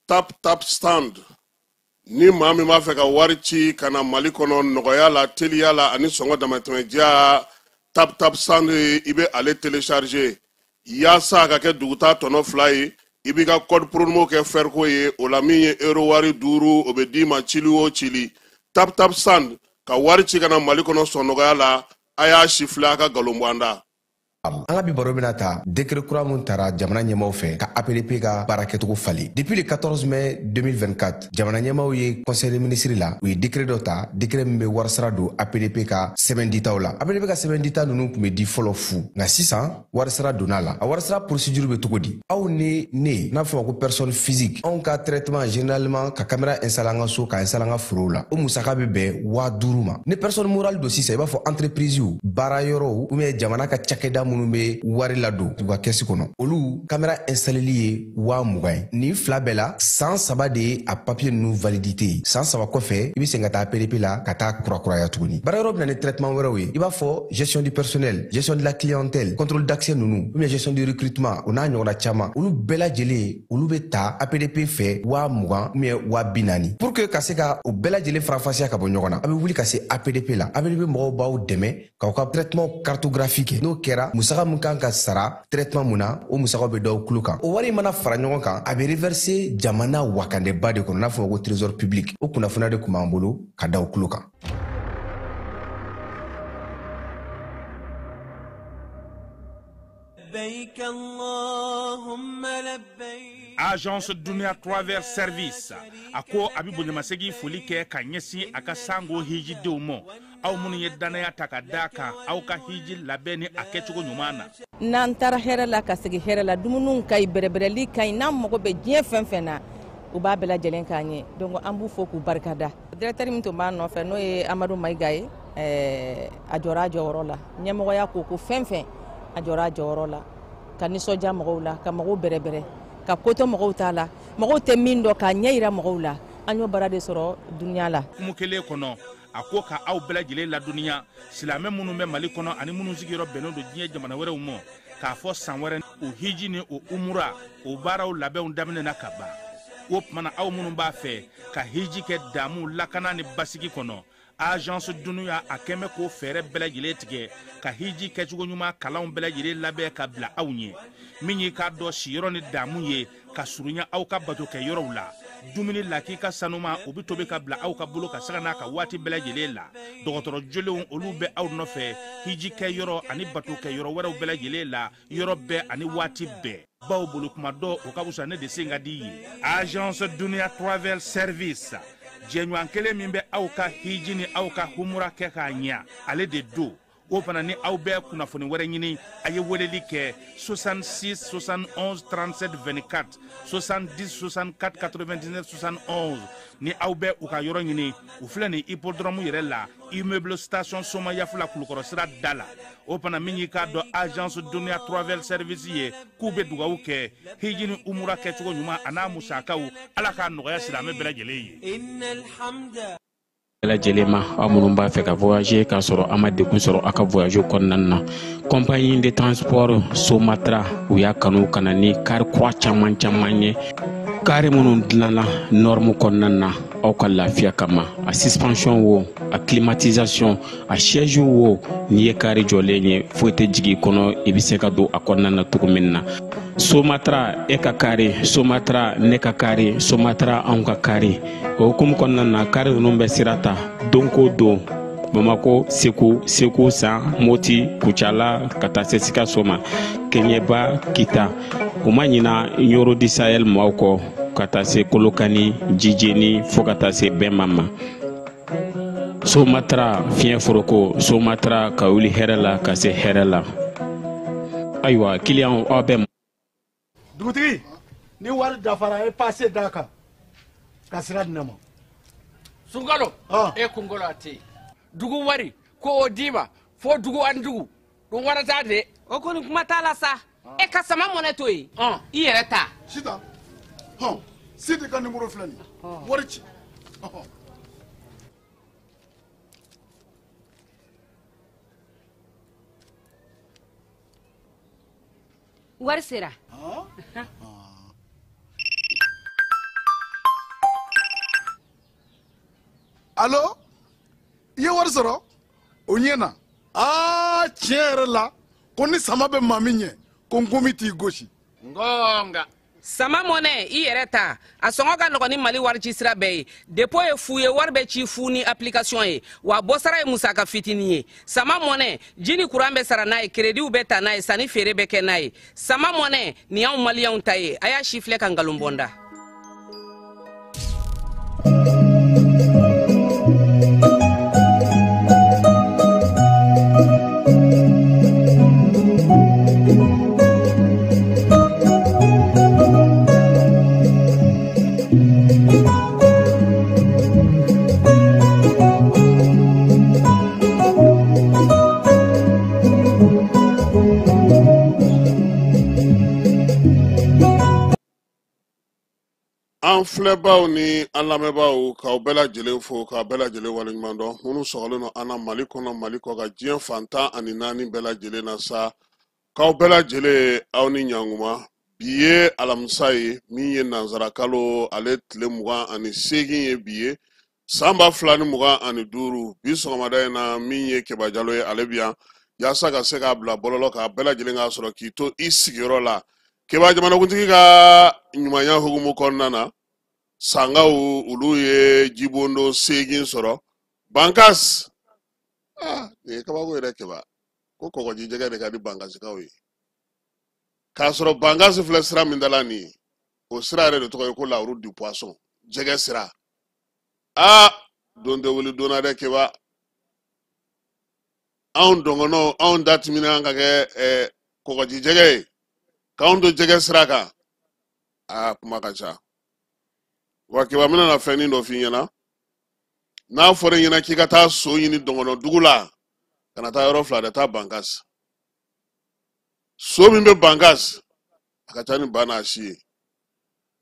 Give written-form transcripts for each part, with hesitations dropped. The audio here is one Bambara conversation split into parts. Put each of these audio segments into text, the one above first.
Tap Tap Stand. Ni maa min b'a fɛ ka wari ci ka na Mali kɔnɔ nɔgɔya la, teliya la ani sɔngɔ damatɛmɛdiya, Tap Tap Stand, i bɛ ale télécharger yaasa a ka kɛ duguta tɔnɔ 2 ye. I b'i ka code promo kɛ Ferco ye, o la min ye euro wari 5, o bɛ d'i ma cili o cili. Tap Tap Stand ka wari ci ka na Mali kɔnɔ sɔn nɔgɔya la, a y'a sifilɛ a ka nkalon bɔ an da. An ka bi baro bɛna ta décret kura mun tara jamana ɲɛmaw fɛ ka APDP ka baara kɛcogo falen. Depuis le 14 mai 2024, jamana ɲɛmaw ye conseil des ministres la, u ye décret dɔ ta, décret min bɛ warisara don APDP ka sɛbɛn ditaw la. APDP ka sɛbɛn dita ninnu tun bɛ di fɔlɔ fu, nka sisan warisara donna la. A warisara procédure bɛ cogo di? Aw ni ne, n'a fɔ ma ko personne physique, anw ka traitement généralement ka caméra installer an ka so, ka installer an ka forow la, o musaka bɛ bɛn 5000 ma. Ni personne morale don sisan, i b'a fɔ entreprise, baara yɔrɔw ou bien jamana ka cakɛda minnu bɛ wari ladon u ka kɛsi kɔnɔ, olu caméra installeli ye 20 000 ye. Nin fila bɛɛ la, san 3 de ye a papier ninnu validité ye. San 3 kɔfɛ, i bɛ segin ka taa APDP la ka taa kurakuraya tuguni. Baara yɔrɔ bɛ na ni traitement wɛrɛw ye, i b'a fɔ gestion du personnel, gestion de la clientèle, contrôle d'accès ninnu, ou bien gestion du recrutement, o n'a ɲɔgɔnna caman. Olu bɛɛ lajɛlen, olu bɛ ta APDP fɛ 20 000 ou bien 40 000. Pour que ka se ka o bɛɛ lajɛlen faranfasiya ka bɔ ɲɔgɔn na, a bɛ wuli ka se APDP la. APDP mɔgɔw b'aw dɛmɛ k'aw ka traitement cartographie kɛ. N'o kɛra, musaka min kan ka sara traitement mun na, o musakaw bɛ d'aw tulo kan. O wari mana fara ɲɔgɔn kan, a bɛ reverser jamana wakandeba de kɔnɔ, n'a fɔ ma ko trésor public. O kunnafoniya de tun b'an bolo ka d'aw tulo kan. لبيك اللهم لبيك. Agence Dunia Travel Service a ko a bɛ bonyamasegin foli kɛ ka ɲɛsin a ka sango hijidenw ma, aw minnu ye danaya ta ka d'a kan aw ka hiji labɛn ni a kɛcogo ɲuman na. N'an taara hɛrɛ la ka segin hɛrɛ la, dumuniw ka ɲi, bɛrɛbɛrɛli ka ɲi, n'an mago bɛ diɲɛ fɛn fɛn na, u b'a bɛɛ lajɛlen k'an ye. Donc an b'u fo k'u barikada. Directeur min tun b'an nɔfɛ, n'o ye Amadu Mayiga ye, a jɔra a jɔyɔrɔ la. Ɲɛmɔgɔya ko ko fɛn fɛn, a jɔra a jɔyɔrɔ la ka nisɔndiya mɔgɔw la, ka mɔgɔw bɛrɛbɛrɛ, ka ko to mɔgɔw t'a la, mɔgɔw tɛ min dɔn, k'a ɲɛ yira mɔgɔw la. An y'o baara de sɔrɔ dunuya la. Hukumu kelen kɔnɔ, a ko ka aw bɛɛ lajɛlen ladɔnniya, silamɛ minnu bɛ Mali kɔnɔ ani minnu sigiyɔrɔ bɛnnen don diɲɛ jamana wɛrɛw ma, k'a fɔ san wɛrɛ o hiji ni o umura, o baaraw labɛnw daminɛna ka ban. O tuma na, aw minnu b'a fɛ ka hiji kɛ damu, lakana ni basigi kɔnɔ, Agence Dunuya a kɛn bɛ k'o fɛɛrɛ bɛɛ lajɛlen tigɛ ka hiji kɛcogo ɲuman kalanw bɛɛ lajɛlen labɛn ka bila aw ɲɛ. Min y'i k'a dɔn siyɔrɔ ni damu ye ka surunya aw ka bato kɛ yɔrɔw la, dumuni lakika sanuma, o bɛ tobi ka bila aw ka bolo ka saga n'a ka waati bɛɛ lajɛlen la. Dɔgɔtɔrɔ jolenw, olu bɛ aw nɔfɛ hiji kɛ yɔrɔ ani bato kɛ yɔrɔ wɛrɛw bɛɛ lajɛlen la, yɔrɔ bɛɛ ani waati bɛɛ. Baw bolo kuma dɔ, o ka fisa ne de sen ka di ye. Agence Dunia Travel Service, jɛɲɔgɔn kelen min bɛ aw ka hiji ni aw ka humura kɛ k'a ɲɛ, ale de don. O fana ni aw bɛ kunnafoni wɛrɛ ɲini, a ye weleli kɛ 66 71 37 24, 70 64 99 71. Ni aw bɛ u ka yɔrɔ ɲini, u filɛ nin hippodrome yɛrɛ la, immeuble station Somayafula, Kulukɔrɔ sira da la. O fana min y'i k'a dɔn Agence Dunia Travel Service ye, k'u bɛ dugawu kɛ hiji ni umura kɛcogo ɲuman a n'a musakaw, Ala k'a nɔgɔya silamɛ bɛɛ lajɛlen ye. إن الحمد Bɛɛ lajɛlen ma, aw minnu b'a fɛ ka voyager k'a sɔrɔ a ma degun sɔrɔ aw ka voyage kɔnɔna na, compagnie de transport Somatra, u y'a kanu ka na ni car kura caman caman ye, car minnu dilanna norme kɔnɔna na aw ka lafiya kama. A suspension wo, a climatisation, a siège wo, n'i ye car jɔlen ye, foyi tɛ jigin i kɔnɔ, i bɛ se ka don a kɔnɔna na cogo min na. Somatra, e ka car Somatra, ne ka car Somatra, anw ka car. O hukumu kɔnɔna na, car ninnu bɛ sira ta don ko don. Bamako, Segu, Segu San, Moti, Kucala ka taa se Sikaso ma, Keɲɛba, Kita. U ma ɲina Ɲoro di Sahel maaw kɔ ka taa se Kolokani, Jijeni fo ka taa se Bɛnma ma. Somatra fiɲɛ foroko, Somatra ka wuli hɛrɛ la ka se hɛrɛ la. Ayiwa kiliyanw aw bɛ. Dugutigi, ni wari dafara e passe d'a kan ka sira di ne ma. Sunkalo, e kunkolo a tɛ yen. Dugu wari ko o d'i ma fo dugu ani dugu dun wara t'a de. O kɔni kuma t'a la sa. E ka sama mɔnɛ to yen. I yɛrɛ ta. Sitan, hɔn, Sidi ka nimoro filɛ nin ye. Wari ci. Wari sera. Allo, i ye wari sɔrɔ? O ɲɛna. Aa, tiɲɛ yɛrɛ la, ko ni sama bɛ maa min ɲɛ, ko nkomi t'i gosi. Ngonga. Sama mɔnɛ, i yɛrɛ ta. A sɔngɔ ka nɔgɔn ni Mali wari ci sira bɛɛ ye. Dépôt ye fu ye, wari bɛ ci fu ni application ye. Wa bɔsara ye musaka fitinin ye. Sama mɔnɛ, ji ni kuran bɛ sara n'a ye, créditw bɛ ta n'a ye, sanni feere bɛ kɛ n'a ye. Sama mɔnɛ, nin y'anw maliyɛnw ta ye. A y'a si filɛ ka nkalon bɔ n da. An filɛbaw ni an lamɛnbaaw, k'aw bɛɛ lajɛlen fo, k'aw bɛɛ lajɛlen waleɲuman dɔn. Minnu sɔgɔlen don an na Mali kɔnɔ, Mali kɔ kan, diɲɛ fan 14 bɛɛ lajɛlen na sa, k'aw bɛɛ lajɛlen aw ni ɲankuma. Bi ye alamisa ye, min ye nanzara kalo ale tile 28 ye bi ye, san 2025. Bi sɔgɔmada in na, min ye Keba Jalo ye, ale bi yan yaasa ka se k'a bila bɔlɔlɔ kan, bɛɛ lajɛlen k'a sɔrɔ k'i to i sigiyɔrɔ la. Keba, jamanakuntigi ka ɲumanya hukumu kɔnɔna na, sangaw olu ye jibondo 8 sɔrɔ Bankas. Nin ye kabako yɛrɛ Keba, ko kɔgɔji jɛgɛ de ka di Bankasikaw ye, k'a sɔrɔ Bankasi filɛ sira min dala nin ye, o sira yɛrɛ de tɔgɔ ye ko la route du poisson, jɛgɛ sira. Don tɛ wuli donna dɛ Keba. Anw dɔngɔnɔw, anw da timina an ka kɛ kɔgɔji jɛgɛ ye, k'anw to jɛgɛ sira kan. Kuma ka ca. Wa Keba, n bɛna na fɛnnin dɔ f'i ɲɛna. N'a fɔra i ɲɛna k'i ka taa so ɲini dɔngɔnɔ dugu la, kana taa yɔrɔ fila dɛ, taa Bankas. So min bɛ Bankas, a ka ca ni ba n'a si ye.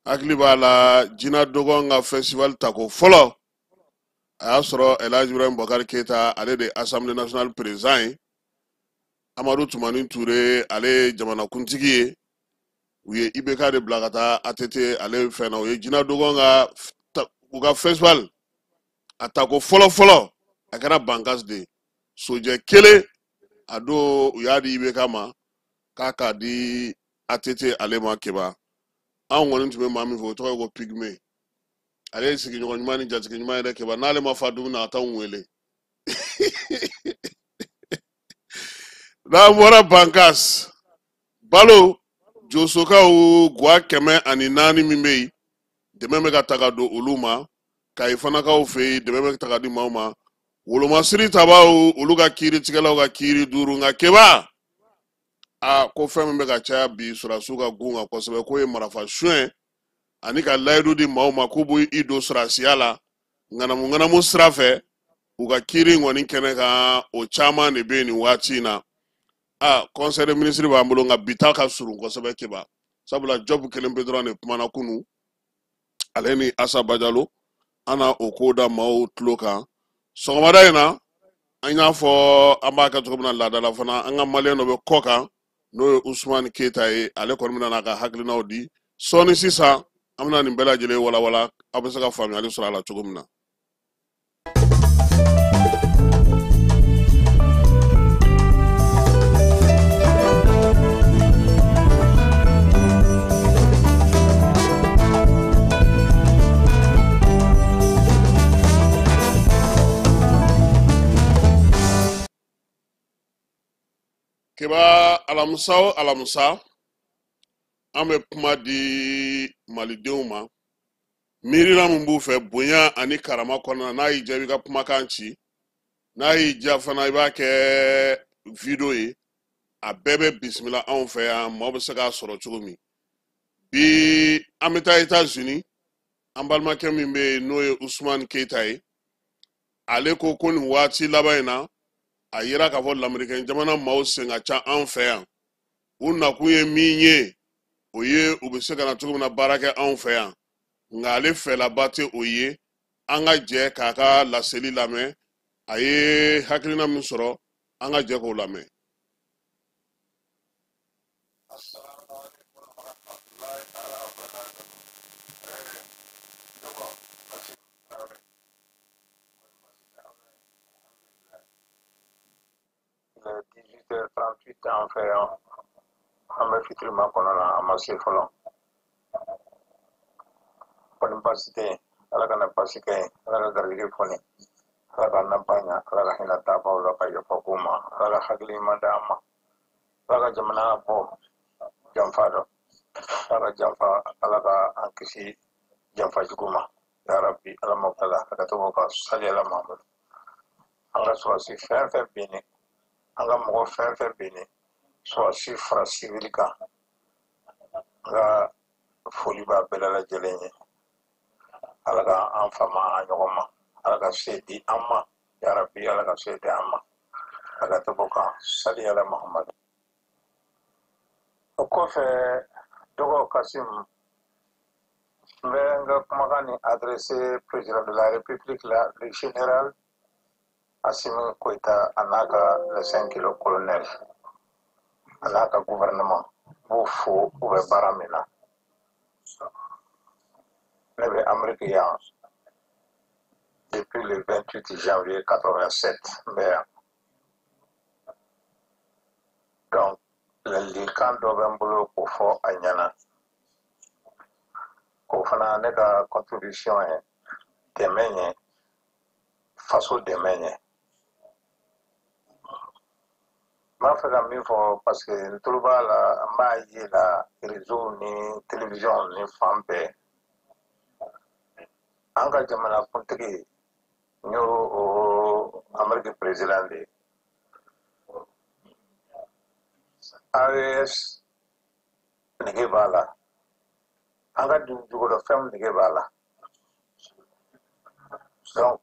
Hakili b'a la Jina Dogon ka festival tako fɔlɔ, a y'a sɔrɔ El Hadj Ibrahim Boubacar Keita ale de ye Assemblée nationale président ye, Amadu Tumani Ture ale ye jamanakuntigi ye. U ye IBK de bila ka taa ATT ale fɛn na. U ye Jina Dogon ka u ka festival a tako fɔlɔ fɔlɔ, a kɛra Bankas de ye. Sojɛ kelen a don, u y'a di IBK ma k'a k'a di ATT ale ma. Keba, anw kɔni tun bɛ maa min fɛ, o tɔgɔ ye ko Pygmée. Ale ye sigiɲɔgɔn ɲuman ni jatigi ɲuman yɛrɛ Keba. N'ale ma fa dumuni na, a t'anw wele. N'an bɔra Bankas, balo josokaw guwa 104 min bɛ yen, dɛmɛ bɛ ka ta ka don olu ma. Kayi fanakaw fɛ yen, dɛmɛ bɛ ta ka di maaw ma. Wolomasiri tabaw olu ka kiiritigɛlaw ka kiiri 5. Nka Keba, ko fɛn min bɛ ka caya bi sɔrɔdasiw ka gun kan kosɛbɛ, k'o ye marafa suɲɛ ani ka layidu di maaw ma k'u b'i don sɔrɔdasiya la ŋanamu ŋanamu sira fɛ. U ka kiiri kɔni kɛnɛ kan, o caman de bɛ yen nin waati in na. Conseil des ministres b'an bolo, nka bi ta ka surun kosɛbɛ Keba, sabula Job kelen pe dɔrɔn de kumana kunu, ale ni Asa Bajalo. An na o ko da maaw tulo kan sɔgɔmada in na. An y'a fɔ an b'a kɛ cogo min na laada la fana, an ka maliyɛn dɔ bɛ kɔ kan, n'o ye Usumani Keyita ye. Ale kɔni bɛna n'a ka hakilinaw di sɔɔni sisan. An bɛna nin bɛɛ lajɛlen walawala, aw bɛ se ka faamuyali sɔrɔ a la cogo min na. Keba, alamisa o alamisa, an bɛ kuma di malidenw ma. Miirina min b'u fɛ bonya ani karama kɔnɔna, n'a y'i diya i b'i ka kumakan ci, n'a y'i diya fana i b'a kɛ video ye. A bɛɛ bɛ bisimila anw fɛ yan, maaw bɛ se k'a sɔrɔ cogo min. Bi an bɛ taa États-Unis, an balimakɛ min bɛ yen n'o ye Usumani Keyita ye, ale ko ko nin waati laban in na, a yira k'a fɔ lamerikɛn jamana maaw sen ka ca anw fɛ yan. U nakun ye min ye, o ye u bɛ se ka na cogo min na baara kɛ anw fɛ yan. Nka ale fɛlaba tɛ o ye. An ka jɛ k'a ka laseli lamɛn. A ye hakilina min sɔrɔ, an ka jɛ k'o lamɛn. Il est 18h38 an fɛ yan, an bɛ fitiri ma kɔnɔ na, a ma se fɔlɔ. Kɔni baasi tɛ yen, Ala kana baasi kɛ yen, Ala ka garijɛgɛ fɔni, Ala ka nafa ɲa, Ala ka hinɛ taabaaw la ka yafa k'u ma, Ala ka hakili ɲuman d'an ma, Ala ka jamana bɔ janfa dɔ, Ala ka janfa, Ala ka an kisi janfa jugu ma. Ya Rabbi, Ala ma kala, a ka to ka sali Ala Mahamadu. An ka sɔrɔsi fɛn fɛn binni, an ka mɔgɔ fɛn fɛn binni, sɔrɔsi fara sivili kan, n ka foli b'a bɛɛ lajɛlen ye. Ala ka an fama an ɲɔgɔn ma, Ala ka se di an ma, ya Rabbi, Ala ka se di an ma, a ka to kan sali Ala Mahamadu. O kɔfɛ, dɔgɔ Kasim, n bɛ n ka kumakan nin adressé président de la République la, le général Assimi Goïta, a n'a ka les 5 kilos colonel, a n'a ka gouvernement. N b'u fo, u bɛ baara min na. Ne bɛ Amérique yan depuis le 28 janvier 87, n bɛ yan. Donc ladilikan dɔ bɛ n bolo k'o fɔ a ɲɛna, k'o fana ne ka contribution ye dɛmɛ ye, faso dɛmɛ ye. N b'a fɛ ka min fɔ, parce que n tulo b'a la, n b'a ye la réseau ni télévision ni fan bɛɛ, an ka jamana kuntigi n y'o o Amérique président de ye, AES nege b'a la, an ka dugu jukɔrɔfɛnw nege b'a la. Donc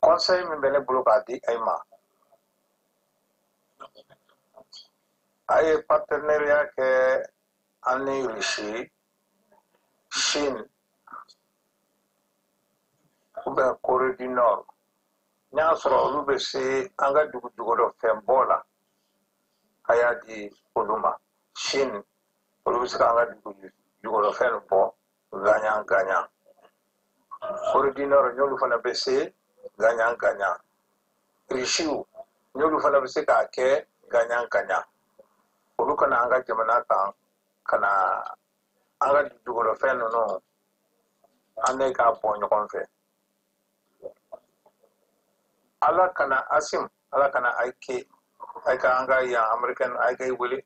conseil min bɛ ne bolo k'a di ayi ma, a ye partenariat kɛ an ni Russie, Chine ou bien Corée du Nord, n'a y'a sɔrɔ olu bɛ se an ka dugu jukɔrɔfɛn bɔ la, a y'a di olu ma. Chine, olu bɛ se k'an ka dugu jukɔrɔfɛn bɔ gagnant gagnant. Corée du Nord, n'olu fana bɛ se gagnant gagnant. Russiw, n'olu fana bɛ se k'a kɛ gagnant gagnant. Olu kana an ka jamana kan ka na an ka dugukɔrɔfɛn ninnu, an ne k'a bɔ ɲɔgɔn fɛ. Ala kana Asim, Ala kana a ke a ka an ka yan américain a ka i wele.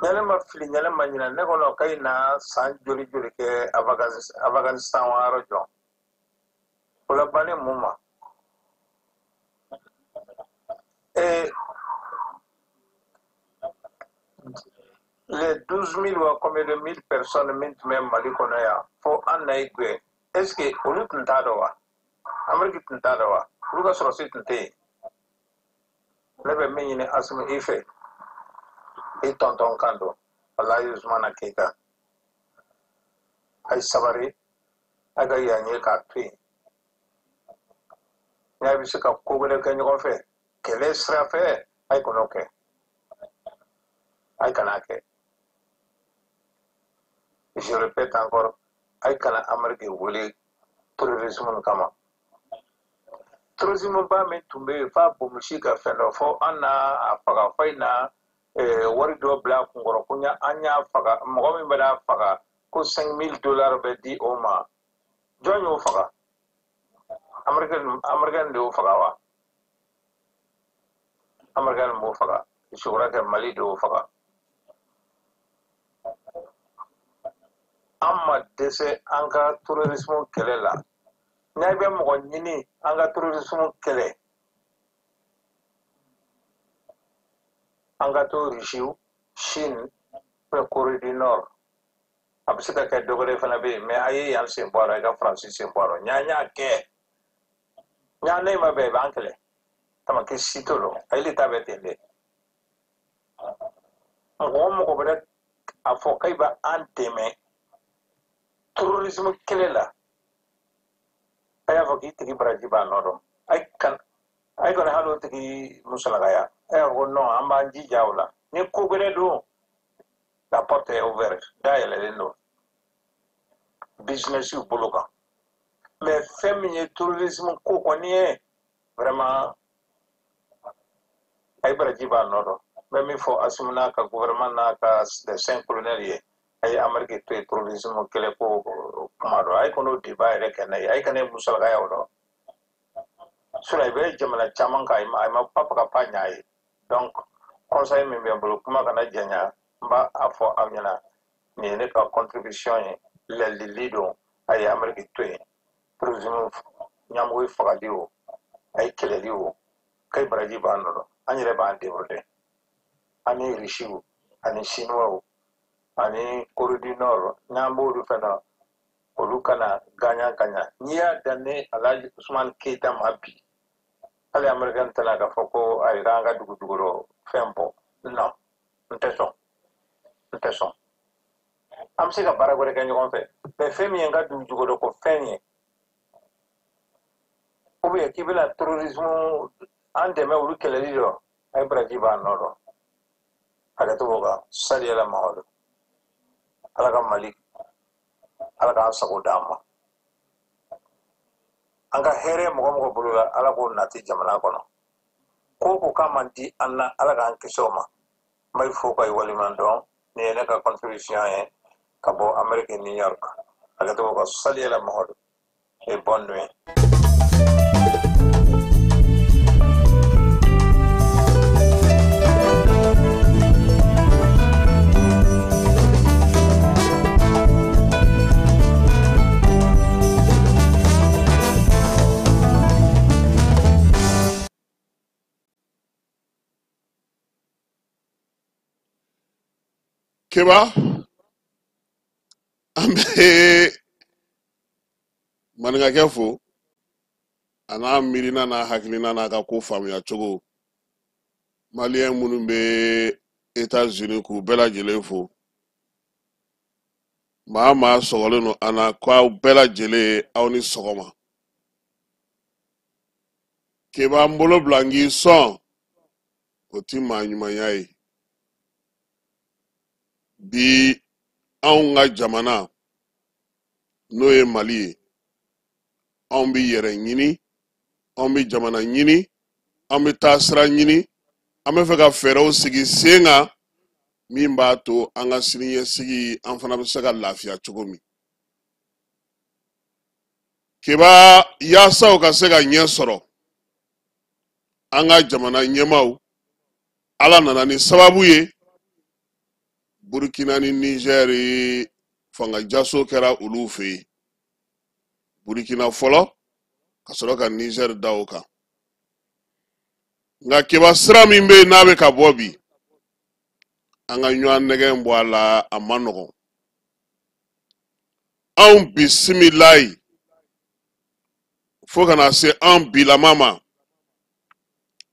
Ɲɛnɛ ma fili, ɲɛnɛ ma ɲinɛ, ne kɔnɔ ka na san joli joli kɛ Afghanistan wa yɔrɔ jɔn o la banni mun ma. Et les 12 000 ou combien de mille personnes min tun bɛ Mali kɔnɔ yan fo an na i gɛn, est ce que olu tun t'a dɔn wa? Amérique tun t'a dɔn wa? Olu ka sɔrɔsi tun tɛ yen. Ne bɛ min ɲini Asimi i fɛ, i tɔntɔn kan don, walayi Usumana Keyita, a ye sabari, a ka yan ye k'a to yen. N'a bɛ se ka ko wɛrɛ kɛ ɲɔgɔn fɛ kɛlɛ sira fɛ, a ye kɔnɔ kɛ, a ye kana kɛ. Je répète encore, a ye kana Amérique wele terrorisme kama. Terrorisme ba min tun bɛ yen f'a bomisi ka fɛn dɔ fɔ an na a faga, fo in na wari dɔ bila a kunkɔrɔ ko an y'a faga, mɔgɔ min bɛ faga ko 5000 dollars bɛ di o ma. Jɔn y'o faga? Américain de y'o faga wa? Américain b'o faga. Je crois que Mali de y'o faga. An ma dɛsɛ an ka terrorisme kɛlɛ la. N'a bɛ mɔgɔ ɲini an ka terrorisme kɛlɛ, an ka to Russie, Chine, Corée du Nord. A bɛ se ka kɛ dɔ wɛrɛ fana bɛ yen, mais a ye yan sen bɔ a la, i ka Faransi sen bɔ a la. Ɲa y'a kɛ. Ɲa ne ma bɛn, i b'an kɛlɛ. Tamaki si t'o lɔ. A ye ta bɛ ten de. Mɔgɔ o mɔgɔ bɛ a fɔ k'i bɛ an dɛmɛ terrorisme kɛlɛ la, a y'a fɔ k'i tigi baraji b'a nɔ dɔn. A ye kana hali o tigi musalakaya. A y'a fɔ ko non, an b'an jija o la. Ni ko wɛrɛ don, la porte est ouverte, da yɛlɛlen don. Business bolo kan. Mais fɛn min ye terrorisme ko kɔni ye, vraiment, a ye baraji b'a nɔ dɔn. N bɛ min fɔ Assimi n'a ka gouvernement n'a ka les 5 colonels ye, a ye Amérique to yen terrorisme kɛlɛ ko kuma dɔn. A ye kan'o débat yɛrɛ kɛ n'a ye, a ye kana musalakaya o dɔn. Sinon i bɛ jamana caman kan, a ma pa ka pa ɲa ye. Donc conseil min bɛ n bolo, kuma kana janya, n b'a fɔ aw ɲɛna, nin ye ne ka contribution ye, ladili don, a ye Amérique to yen. Terrorisme ɲɛmɔgɔ ye fagali o, a ye kɛlɛli o, k'a ye baraji b'an nɔ dɔn. An yɛrɛ b'an débrouiller. Ani Russiw, ani Chinois, ani Corée du Nord, n'an b'olu fana, olu kana gagnant gagnant. N'i y'a dan ne Alhaji Ousmane Keita ma bi, hali Américain tɛna k'a fɔ ko ayi k'an ka dugu jukɔrɔ fɛn bɔ. Non, n tɛ sɔn, n tɛ sɔn. An bɛ se ka baara wɛrɛ kɛ ɲɔgɔn fɛ, mais fɛn min ye n ka dugu jukɔrɔ ko fɛn ye, ou bien k'i bɛna terrorisme an dɛmɛ olu kɛlɛli dɔ, a ye baraji b'a nɔ dɔn. Hakɛto b'o kan. Sali ala Mamadu. Ala ka Mali, ala k'an sago d'an ma. An ka hɛrɛ mɔgɔ mɔgɔ bolo la, ala k'o nati jamana kɔnɔ. Ko ko k'a man di an na, ala k'an kisi o ma. N b'a fo ka waleɲuman dɔn. Nin ye ne ka contribution ye ka bɔ Amérique, New York. Hakɛto b'o kan. Sali ala Mamadu. Et bonne nuit. Keba, an bɛ maninkakɛ fo, a n'a miirina n'a hakilina n'a ka ko faamuya cogo. Maliyɛn minnu bɛ États-Unis k'u bɛɛ lajɛlen fo. Maa maa sɔgɔlen don an na, k'aw bɛɛ lajɛlen aw ni sɔgɔma. Keba, n bolo bila n k'i sɔn, o ti maa ɲumanya ye. Bi anw ka jamana n'o ye Mali ye, anw bɛ yɛrɛ ɲini, anw bɛ jamana ɲini, an bɛ taa sira ɲini, an bɛ fɛ ka fɛɛrɛw sigi sen kan min b'a to an ka siniɲɛsigi an fana bɛ se ka lafiya cogo min. Keba, yaasa u ka se ka ɲɛ sɔrɔ, an ka jamana ɲɛmaaw, Ala nana ni sababu ye, Burkina ni Niger fanga jaso kɛra olu fɛ yen. Burkina fɔlɔ, ka sɔrɔ ka Niger da o kan. Nka Keba, sira min bɛ yen n'a bɛ ka bɔ bi, an ka ɲɔgɔn nɛgɛn bɔ a la, a man nɔgɔn. Anw bisimilayi fo ka na se an bilama ma,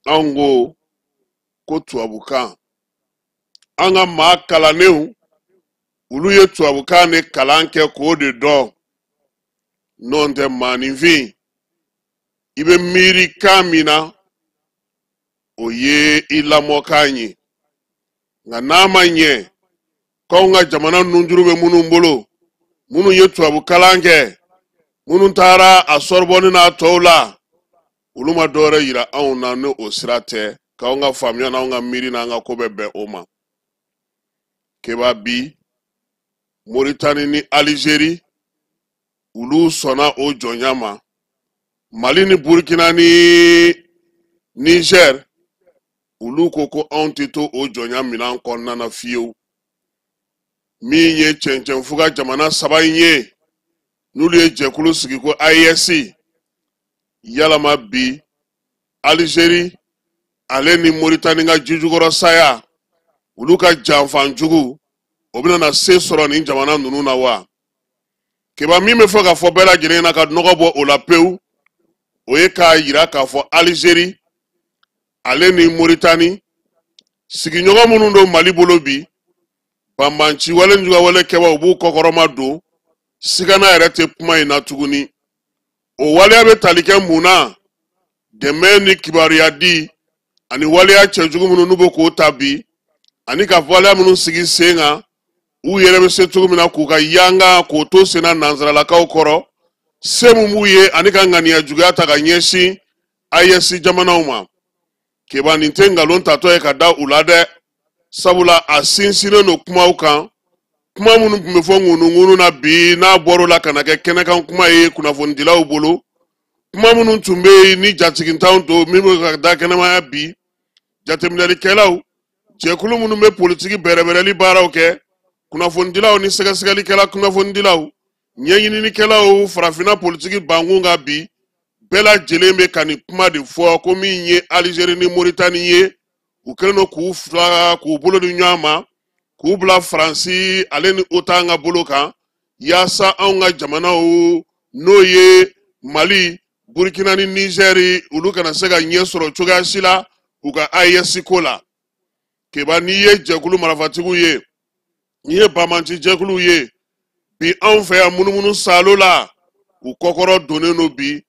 anw ko ko tubabukan. An ka maa kalannenw, olu ye tubabukan de kalan kɛ k'o de dɔn. N'o tɛ maaninfin, i bɛ miiri kan min na, o ye i lamɔkan ye. Nka n'a ma ɲɛ k'anw ka jamana nunjuru bɛ minnu bolo, minnu ye tubabukalan kɛ, minnu taara a Sorbonne n'a tɔw la, olu ma dɔwɛrɛ yira anw na ni o sira tɛ, k'anw ka faamuya n'anw ka miiri n'an ka ko bɛ bɛn o ma. Keba, bi Moritani ni Alizeri, olu sɔnna o jɔnya ma. Mali ni Burkina ni Niger, Olu ko ko anw tɛ to o jɔnya minɛn kɔnɔna na fiyewu. Min ye cɛncɛnfuga jamana saba in ye, n'olu ye jɛkulu sigi ko AES, yalama bi Alizeri ale ni Moritani ka jijukɔrɔ saya, olu ka janfan jugu, o bɛna na se sɔrɔ nin jamana ninnu na wa? Keba, min bɛ fɔ ka fɔ bɛɛ lajɛlen na ka nɔgɔ bɔ o la pewu, o ye k'a yira k'a fɔ Alizeri ale ni Moritani sigiɲɔgɔn minnu don Mali bolo bi, banbanci wale jugawale kɛbaw u b'u kɔkɔrɔma don, sigana yɛrɛ tɛ kuma in na tuguni. O waleya bɛ tali kɛ mun na? Dɛmɛ ni kibaruya di ani waleya cɛjugu minnu n'u bɛ k'o ta bi, ani ka waleya minnu sigi sen kan, u yɛrɛ bɛ se cogo min na k'u ka yanga k'o to senna nansaralakaw kɔrɔ, se mun b'u ye ani ka ŋaniya juguya ta ka ɲɛsin AES jamanaw ma. Keba, nin tɛ nkalon tatɔ ye ka da u la dɛ, sabula a sinsinnen don kumaw kan, kuma minnu tun bɛ fɔ ŋunuŋunu na bi, n'a bɔr'o la ka na kɛ kɛnɛkan kuma ye kunnafonidilaw bolo, kuma minnu tun bɛ yen ni jatigintanw don min bɛ ka da kɛnɛmaya bi. Jateminɛlikɛlaw, jɛkulu minnu bɛ politiki bɛrɛbɛrɛli baaraw kɛ, kunnafonidilaw ni sɛgɛsɛgɛlikɛla kunnafonidilaw, ɲɛɲininikɛlaw farafinna politiki bankun kan bi, bɛɛ lajɛlen bɛ ka nin kuma de fɔ ko min ye Alizeri ni Moritani ye, u kɛlen don k'u fila k'u bolo di ɲɔgɔn ma, k'u bila Faransi ale ni OTAN ka bolo kan, yaasa anw ka jamanaw, n'o ye Mali, Burkina ni Nizɛri, olu kana se ka ɲɛ sɔrɔ cogoya si la u ka AES ko la. Keba, n'i ye jɛkulu marafatigiw ye, n'i ye banbanci jɛkuluw ye bi anw fɛ yan munumunu salo la, u kɔkɔrɔ donnen don bi,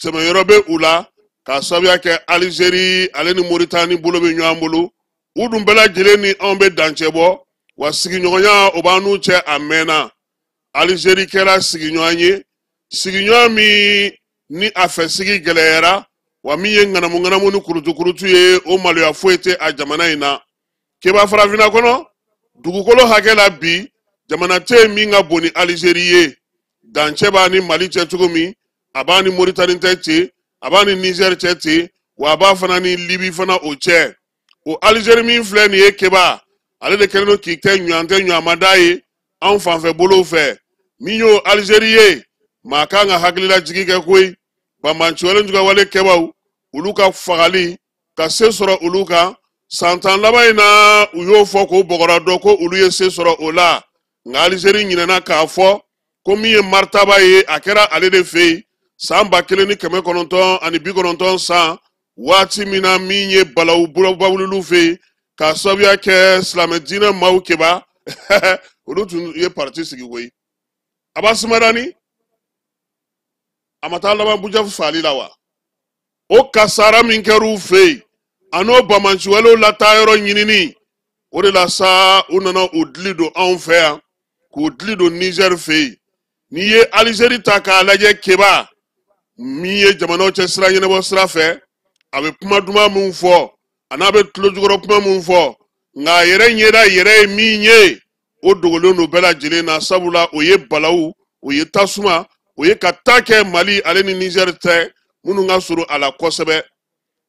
sɛmɛyɔrɔ bɛ u la k'a sababuya kɛ Alizeri ale ni Moritani bolo bɛ ɲɔgɔn bolo. U dun bɛɛ lajɛlen ni anw bɛ dancɛ bɔ, wa sigiɲɔgɔnya o b'an n'u cɛ a mɛnna. Alizeri kɛra sigiɲɔgɔn ye, sigiɲɔgɔn min ni a fɛ sigi gɛlɛyara, wa min ye ŋanamu ŋanamu ni kurutu kurutu ye, o maloya foyi tɛ a jamana in na. Keba, farafinna kɔnɔ dugukolo hakɛ la bi, jamana tɛ yen min ka bon ni Alizeri ye. Dancɛ b'a ni Mali cɛ cogo min, a b'a ni Moritani tɛ ten, a b'a ni Nizɛri cɛ ten, wa a b'a fana ni Libi fana o cɛ. O Alizeri min filɛ nin ye, Keba, ale de kɛlen don k'i kɛ ɲɔgɔn tɛ ɲɔgɔnmada ye anw fanfɛ bolow fɛ. Min y'o Alizeri ye, maa kan ka hakililajigi kɛ koyi. Banbanciwale jugawale kɛbaw, olu ka fagali ka se sɔrɔ olu kan san 10 laban in na, u y'o fɔ k'o bɔgɔra dɔn ko olu ye se sɔrɔ o la. Nka Alizeri ɲinɛna k'a fɔ ko min ye maritaba ye, a kɛra ale de fɛ yen san 1990 san, waati min na min ye balawu bawulilu fɛ yen k'a sababuya kɛ silamɛ diinɛ maaw. Keba, olu tun ye parti sigi koyi. Abasi Madani a ma taa laban Bujafu faali la wa? O kasara min kɛra u fɛ yen, a n'o bamanciwalew lataayɔrɔ ɲinini, o de la sa u nana u dili don anw fɛ yan, k'u dili don Nizɛri fɛ yen. N'i ye Alizeri ta k'a lajɛ, Keba, min ye jamanaw cɛ sira ɲɛnabɔ sira fɛ, a bɛ kuma duman min fɔ, a n'a bɛ tulo jukɔrɔ kuma min fɔ, nka a yɛrɛ ɲɛda yɛrɛ ye min ye, o dogolen don bɛɛ lajɛlen na, sabula o ye balawu, o ye tasuma, o ye ka taa kɛ Mali ale ni Nizɛri tɛ minnu ka surun a la kosɛbɛ.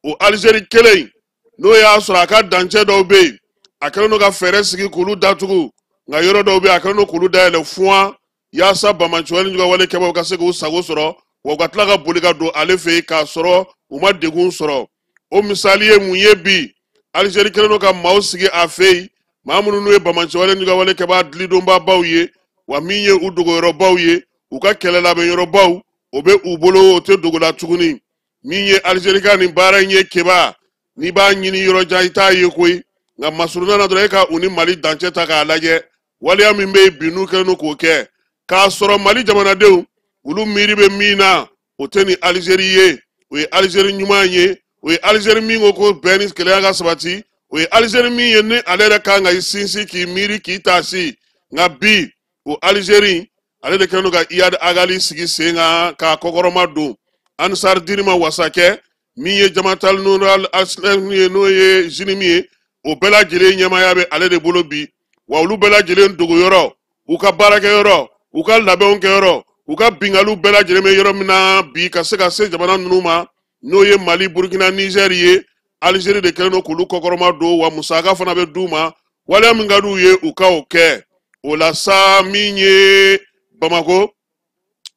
O Alizeri kelen in, n'o y'a sɔrɔ a ka dancɛ dɔw bɛ yen, a kɛlen don ka fɛɛrɛ sigi k'olu datugu, nka yɔrɔ dɔw bɛ yen, a kɛlen don k'olu dayɛlɛ fuwa, yaasa bamanciwale jugawale kɛbaw ka se k'u sago sɔrɔ, wa u ka tila ka boli ka don ale fɛ yen k'a sɔrɔ u ma degun sɔrɔ. O misali ye mun ye bi? Alizeri kɛlen don ka maaw sigi a fɛ yen, maa minnu n'u ye bamanciwale jugawale kɛbaa dilidonbabaw ye, wa min ye u dogoyɔrɔbaw ye, u ka kɛlɛ labɛnyɔrɔbaw, o bɛ u bolo, o tɛ dogo la tuguni. Min ye Alizeri ka nin baara in ye, Keba, n'i b'a ɲini yɔrɔ jan, i t'a ye koyi, nka masurunna na dɔrɔn, e ka u ni Mali dancɛ ta k'a lajɛ, waleya min bɛ yen bi n'u kɛlen don k'o kɛ, k'a sɔrɔ Mali jamanadenw olu miiri bɛ min na, o tɛ ni Alizeri ye. O ye Alizeri ɲuman ye, o ye Alizeri min ko ko bɛn ni kelenya ka sabati, o ye Alizeri min ye ni ale yɛrɛ kan ka i sinsin k'i miiri k'i taasi. Nka bi, o Alizeri ale de kɛlen don ka Iyad Agali sigi sen kan k'a kɔkɔrɔma don Ansar Dini ma wasa kɛ min ye Jamatal Nural Aslam ye, n'o ye JNIM ye, o bɛɛ lajɛlen ɲɛmaaya bɛ ale de bolo bi. Wa olu bɛɛ lajɛlen dogoyɔrɔ, u ka baarakɛyɔrɔ, u ka labɛnw kɛyɔrɔ, u ka bingaliw bɛɛ lajɛlen bɛ yɔrɔ min na bi ka se ka se jamana ninnu ma, n'o ye Mali, Burukina, Nizɛri ye. Alizeri de kɛlen don k'olu kɔkɔrɔma don, wa musaka fana bɛ d'u ma, waleya min ka d'u ye u ka o kɛ. O la sa, min ye Bamako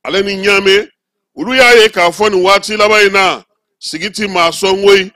ale ni Ɲame, olu y'a ye k'a fɔ nin waati laban in na sigi ti maa sɔn koyi,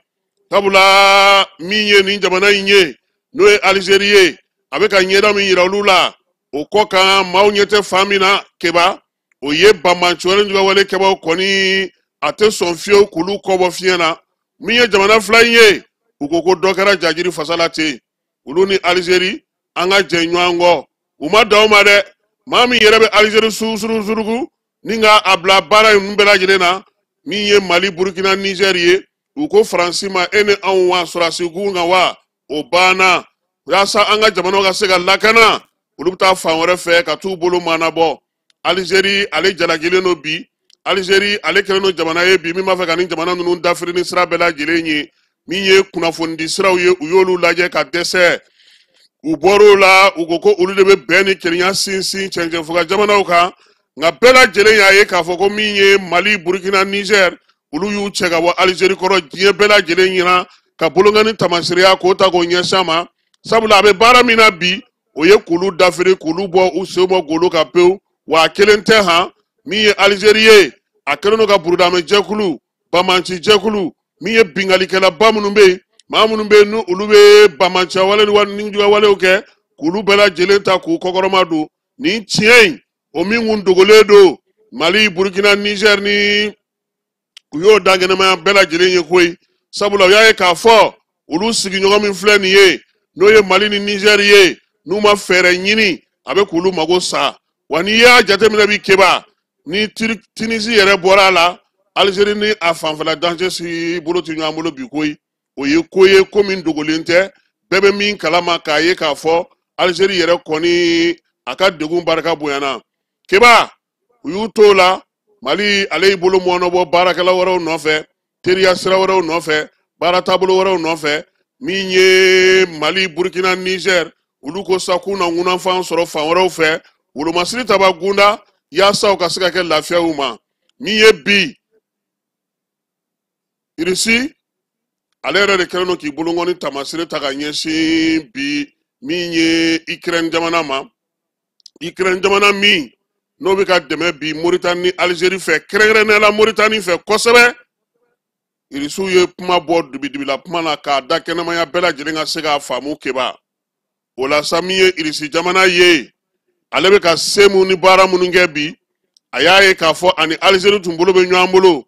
sabula min ye nin jamana in ye, n'o ye Alizeri ye, a bɛ ka ɲɛda min yira olu la o kɔ kan, maaw ɲɛ tɛ fan min na Keba, o ye banbanci wale juguya wale kɛbaaw kɔni, a tɛ sɔn fiyewu k'olu kɔbɔ fiɲɛ na. Min ye jamana fila in ye, u ko ko dɔ kɛra jajiri fasa la ten, olu ni Alizeri an ka jɛ ɲɔgɔn kɔ. U ma dan o ma dɛ, maa min yɛrɛ bɛ Alizeri surusurugu ni ka a bila baara in bɛɛ lajɛlen na, min ye Mali, Burukina, Nizɛri ye, u ko Faransi ma, e ni anw wa sɔrɔdasi kun kan wa, o banna. Yaasa an ka jamanaw ka se ka lakana, olu bɛ taa fan wɛrɛ fɛ ka t'u bolo maanabɔ. Alizeri ale jalakilen don bi, Alizeri ale kɛlen don jamana ye bi min b'a fɛ ka nin jamana ninnu dafiri ni sira bɛɛ lajɛlen ye. Min ye kunnafonidi siraw ye, u y'olu lajɛ ka dɛsɛ, u bɔr'o la, u ko ko olu de bɛ bɛn ni kelenya sinsin cɛncɛnfuga jamanaw kan. Nka bɛɛ lajɛlen y'a ye k'a fɔ ko min ye Mali, Burukina, Nizɛri, olu y'u cɛ ka bɔ Alizeri kɔrɔ diɲɛ bɛɛ lajɛlen ɲɛna, ka bolonkani taamaseriya k'o ta k'o ɲɛsin a ma, sabula a bɛ baara min na bi, o ye k'olu dafiri, k'olu bɔ u sen bɔ golo kan pewu. Wa a kelen tɛ han, min ye Alizeri ye, a kɛlen don ka burudamɛ jɛkulu, banbanci jɛkulu, min ye binkalikɛlaba minnu bɛ yen, maa minnu bɛ yen n'olu bɛ banbanciya wale ni nijuguya walew kɛ, k'olu bɛɛ lajɛlen ta k'u kɔkɔrɔma don. Nin tiɲɛ in, o min kun dogolen don Mali, Burukina, Nizɛri ni u y'o dankɛnɛmaya bɛɛ lajɛlen ye koyi, sabula u y'a ye k'a fɔ olu sigiɲɔgɔn min filɛ nin ye, n'o ye Mali ni Nizɛri ye, n'u ma fɛɛrɛ ɲini, a bɛ k'olu mago sa. Wa n'i y'a jateminɛ bi Keba, ni Tinisi yɛrɛ bɔra a la, Alizeri ni a fanfɛla dancɛ si bolo tɛ ɲɔgɔn bolo bi koyi. O ye ko ye, ko min dogolen tɛ, bɛɛ bɛ min kalama, k'a ye k'a fɔ Alizeri yɛrɛ kɔni a ka degun barika bonyana. Keba, u y'u t'o la, Mali ale y'i bolo mɔnɔbɔ baarakɛla wɛrɛw nɔfɛ, teriya sira wɛrɛw nɔfɛ, baara taabolo wɛrɛw nɔfɛ. Min ye Mali, Burukina, Nizɛri, olu ko sa k'u na ŋunanfan sɔrɔ fan wɛrɛw fɛ, wolomasiri taba gunda, yaasa u ka se ka kɛ lafiya u ma. Min ye bi Irisi, ale yɛrɛ de kɛlen don k'i bolonkɔni taamasere ta ka ɲɛsin bi min ye Ikɛrɛn jamana ma. Ikɛrɛn jamana min n'o bɛ ka dɛmɛ bi Moritani ni Alizeri fɛ, kɛrɛnkɛrɛnnenya la Moritani fɛ kosɛbɛ. Irisiw ye kuma bɔ dibidibila kuma na k'a da kɛnɛmaya bɛɛ lajɛlen ka se k'a faamu Keba. O la sa, min ye Irisi jamana ye, ale bɛ ka se mun ni baara minnu kɛ bi, a y'a ye k'a fɔ ani Alizeri tun bolo bɛ ɲɔgɔn bolo,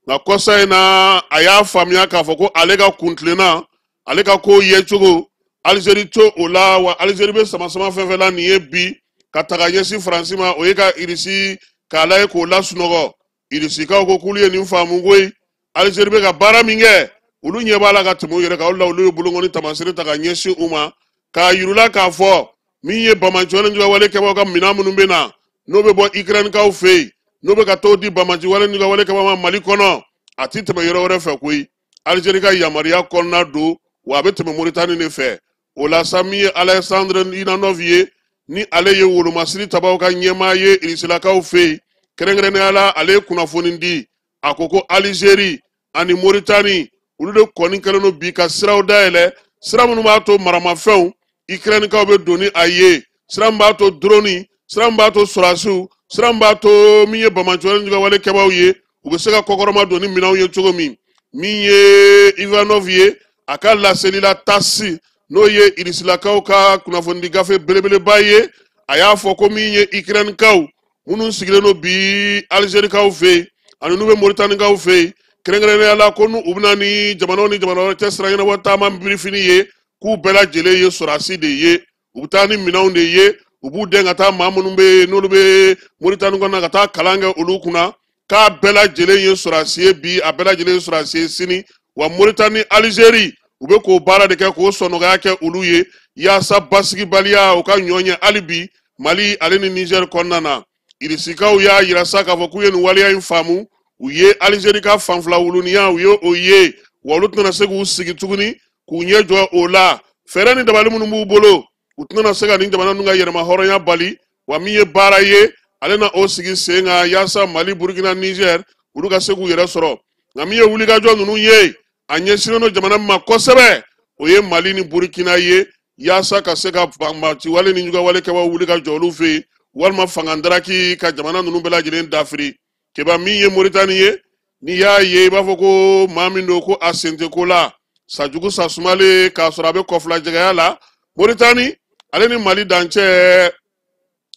nka kɔsa in na a y'a faamuya k'a fɔ ko ale ka kuntilenna, ale ka ko yecogo, Alizeri to o la. Wa Alizeri bɛ sama-sama fɛn fɛn la nin ye bi ka taga ɲɛsin Faransi ma, o ye ka Irisi k'a lajɛ k'o lasunɔgɔ. Irisikaw ko k'olu ye nin faamu koyi, Alizeri bɛ ka baara min kɛ, olu ɲɛ b'a la ka tɛmɛ u yɛrɛ kan. O de la olu ye bolonkɔni taamasere ta ka ɲɛsin u ma, k'a yir'u la k'a fɔ min ye banbanci wale juguya wale kɛbaaw ka minɛn minnu bɛ na, n'o bɛ bɔ Ikɛrɛnikaw fɛ yen, n'o bɛ ka t'o di banbanci wale juguya wale kɛbaaw ma Mali kɔnɔ, a ti tɛmɛ yɔrɔ wɛrɛ fɛ koyi, Alizeri ka yamaruya kɔnɔna don, wa a bɛ tɛmɛ Moritani de fɛ. O la sa, min ye Alexandre Ivanov ye, ni ale ye wolomasiri tabaw ka ɲɛmaa ye Irisilakaw fɛ yen, kɛrɛnkɛrɛnnenya la ale ye kunnafoni di, a ko ko Alizeri ani Moritani olu de kɔni kɛlen don bi ka siraw dayɛlɛ, sira minnu b'a to maramafɛnw Ikɛrɛnikaw bɛ don ni a ye, sira min b'a to droni, sira min b'a to sɔrɔdasiw, sira min b'a to min ye banbanci wale juguya wale kɛbaaw ye, u bɛ se ka kɔkɔrɔma don ni minɛnw ye cogo min. Min ye Ivanov ye, a ka laseli la TASS, n'o ye Irisilakaw ka kunnafonidi gafe belebeleba ye, a y'a fɔ ko min ye Ikɛrɛnikaw minnu sigilen don bi Alizerikaw fɛ yen ani n'u bɛ Moritanikaw fɛ yen, kɛrɛnkɛrɛnnenya la ko n'u bɛna ni jamanaw ni jamana wɛrɛ cɛ sira ɲɛnabɔ taama birifini ye, k'u bɛɛ lajɛlen ye sɔrɔdasi de ye, u bɛ taa ni minɛnw de ye, u b'u dɛn ka taa maa minnu bɛ yen n'olu bɛ Moritani kɔnɔna ka taa kalan kɛ olu kunna, k'a bɛɛ lajɛlen ye sɔrɔdasi ye bi, a bɛɛ lajɛlen ye sɔrɔdasi ye sini. Wa Moritani, Alizeri, u bɛ k'o baara de kɛ, k'o sɔnɔgɔya kɛ olu ye, yaasa basigibaliya u ka ɲɔ ɲɛ hali bi Mali ale ni Nizɛri kɔnɔna na. Irisikaw y'a yira sa k'a fɔ k'u ye nin waleya in faamu, u ye Alizeri ka fanfila wuluniya, u ye o ye, wa olu tɛna se k'u sigi tuguni k'u ɲɛ jɔ o la. Fɛɛrɛ ni dabali minnu b'u bolo, u tɛna se ka nin jamana ninnu ka yɛrɛma hɔrɔnya bali. Wa min ye baara ye, ale na o sigi sen kan yaasa Mali, Burukina, Nizɛri olu ka se k'u yɛrɛ sɔrɔ. Nka min ye wulikajɔ ninnu ye, A ɲɛsinnen don jamana min ma kosɛbɛ, o ye Mali ni Burukina ye, yaasa ka se ka banbaanciwale ni juguwale kɛbaw wuli ka jɔ olu fɛ yen, walima fangandaraki ka jamana ninnu bɛɛ lajɛlen dafiri. Keba, min ye Moritani ye, n'i y'a ye i b'a fɔ ko maa min don ko a sen tɛ ko la, sajugu sa sumalen k'a sɔrɔ a bɛ kɔfilajɛgɛya la. Moritani ale ni Mali dancɛ,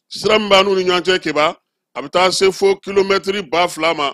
sira min b'a n'u ni ɲɔgɔn cɛ, Keba, a bɛ taa se fo kilomɛtiri 2000 ma.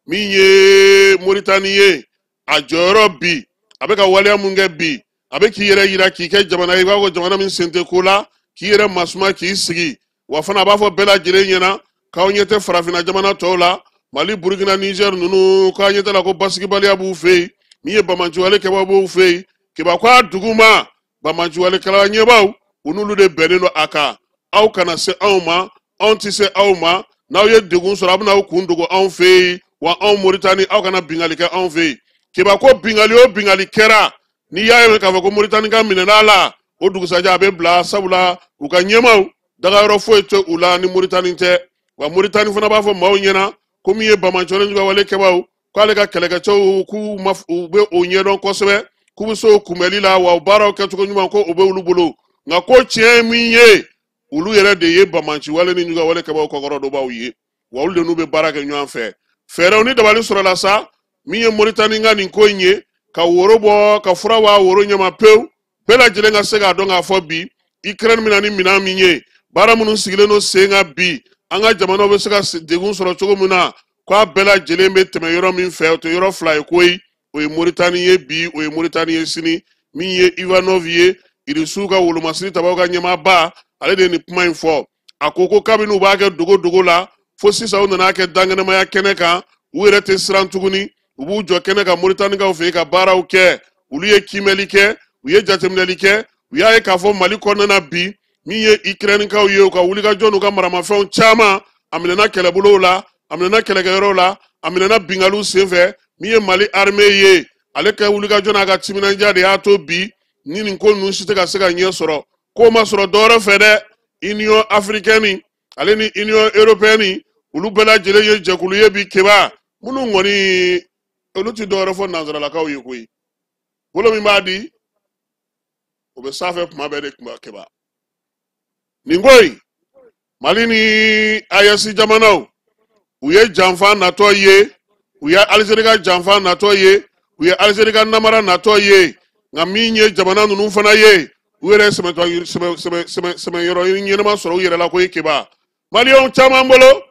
Min ye Moritani ye, a jɔyɔrɔ bi, a bɛ ka waleya mun kɛ bi, a bɛ k'i yɛrɛ yira k'i kɛ jamana ye i b'a fɔ jamana min sen tɛ ko la, k'i yɛrɛ masuma k'i sigi. Wa fana a b'a fɔ bɛɛ lajɛlen ɲɛna k'aw ɲɛ tɛ farafinna jamana tɔw la, Mali, Burukina, Nizɛri ninnu, k'aw ɲɛ tɛ la ko basigibaliya b'u fɛ yen, min ye banbaanciwale kɛbaw b'u fɛ yen. Keba ko a dugu ma banbaanciwalekɛla ɲɛbaw, u n'olu de bɛnnen don a kan. Aw kana se anw ma, anw tɛ se aw ma. N'aw ye degun sɔrɔ, a bɛna aw kun dogo anw fɛ yen. Wa anw Moritani, aw kana bingali kɛ anw fɛ yen. Keba ko bingali o bingali kɛra, n'i y'a ye k'a fɔ ko Moritani ka minɛn'a la, o dugusajɛ a bɛ bila, sabula u ka ɲɛmaaw dagayɔrɔ foyi tɛ u la ni Moritani tɛ. Wa Moritani fana b'a fɔ maaw ɲɛna ko min ye banbaanciwale jugawale kɛbaw, k'ale ka kɛlɛkɛcɛw k'u ma u bɛ o ɲɛdɔn kosɛbɛ, k'u bɛ se o kunbɛli la, wa o baaraw kɛcogo ɲuman ko o bɛ olu bolo. Nka ko tiɲɛ ye min ye, olu yɛrɛ de ye banbaanciwale ni jugawale kɛbaw kɔkɔrɔdonbaw ye, wa olu de n'u bɛ baara kɛ ɲɔgɔn fɛ. Fɛɛrɛw ni dabali sɔrɔla sa, min ye Moritani ka nin ko in ye, ka woro bɔ ka fura bɔ a woro ɲɛma pewu, bɛɛ lajɛlen ka se k'a dɔn k'a fɔ bi Ukraine bɛna ni minɛn min ye, baara minnu sigilen don sen kan bi, an ka jamanaw bɛ se ka degun sɔrɔ cogo min na, k'a bɛɛ lajɛlen bɛ tɛmɛ yɔrɔ min fɛ, o tɛ yɔrɔ fila ye koyi. O ye Moritani ye bi, o ye Moritani ye sini. Min ye Ivanov ye, Irisiw ka wolomasiri tabaw ka ɲɛmaaba, ale de ye nin kuma in fɔ. A ko ko kabini u b'a kɛ dogo dogo la fo sisan, u nana kɛ dankɛnɛmaya kɛnɛ kan, u yɛrɛ tɛ siran tuguni, u b'u jɔ kɛnɛ kan Moritanikaw fɛ yen ka baaraw kɛ. Olu ye kiimɛli kɛ, u ye jateminɛli kɛ, u y'a ye k'a fɔ Mali kɔnɔna na bi, min ye Ukrainekaw ye, u ka wulikajɔ n'u ka maramafɛnw caman, a minɛna kɛlɛbolow la, a minɛna kɛlɛkɛyɔrɔw la, a minɛna bingaliw senfɛ. Min ye Mali armée ye, ale ka wulikajɔ n'a ka timinandiya de y'a to bi ni nin ko ninnu si tɛ ka se ka ɲɛ sɔrɔ. K'o ma sɔrɔ dɔwɛrɛ fɛ dɛ, Union africaine ale ni Union européenne, olu bɛɛ lajɛlen ye jɛkulu ye bi, Keba, minnu kɔni olu ti dɔwɛrɛ fɔ nansaralakaw ye koyi. Bolo min b'a di, o bɛ sanfɛ kuma bɛɛ de kuma. Keba, nin ko in, Mali ni AES jamanaw, u ye janfa natɔ ye, u ye Alizeri ka janfa natɔ ye, u ye Alizeri ka namara natɔ ye. Nka min ye jamana ninnu fana ye, u yɛrɛ sɛmɛyɔrɔ ɲɛnama sɔrɔ u yɛrɛ la koyi. Keba, maliyɛnw caman bolo,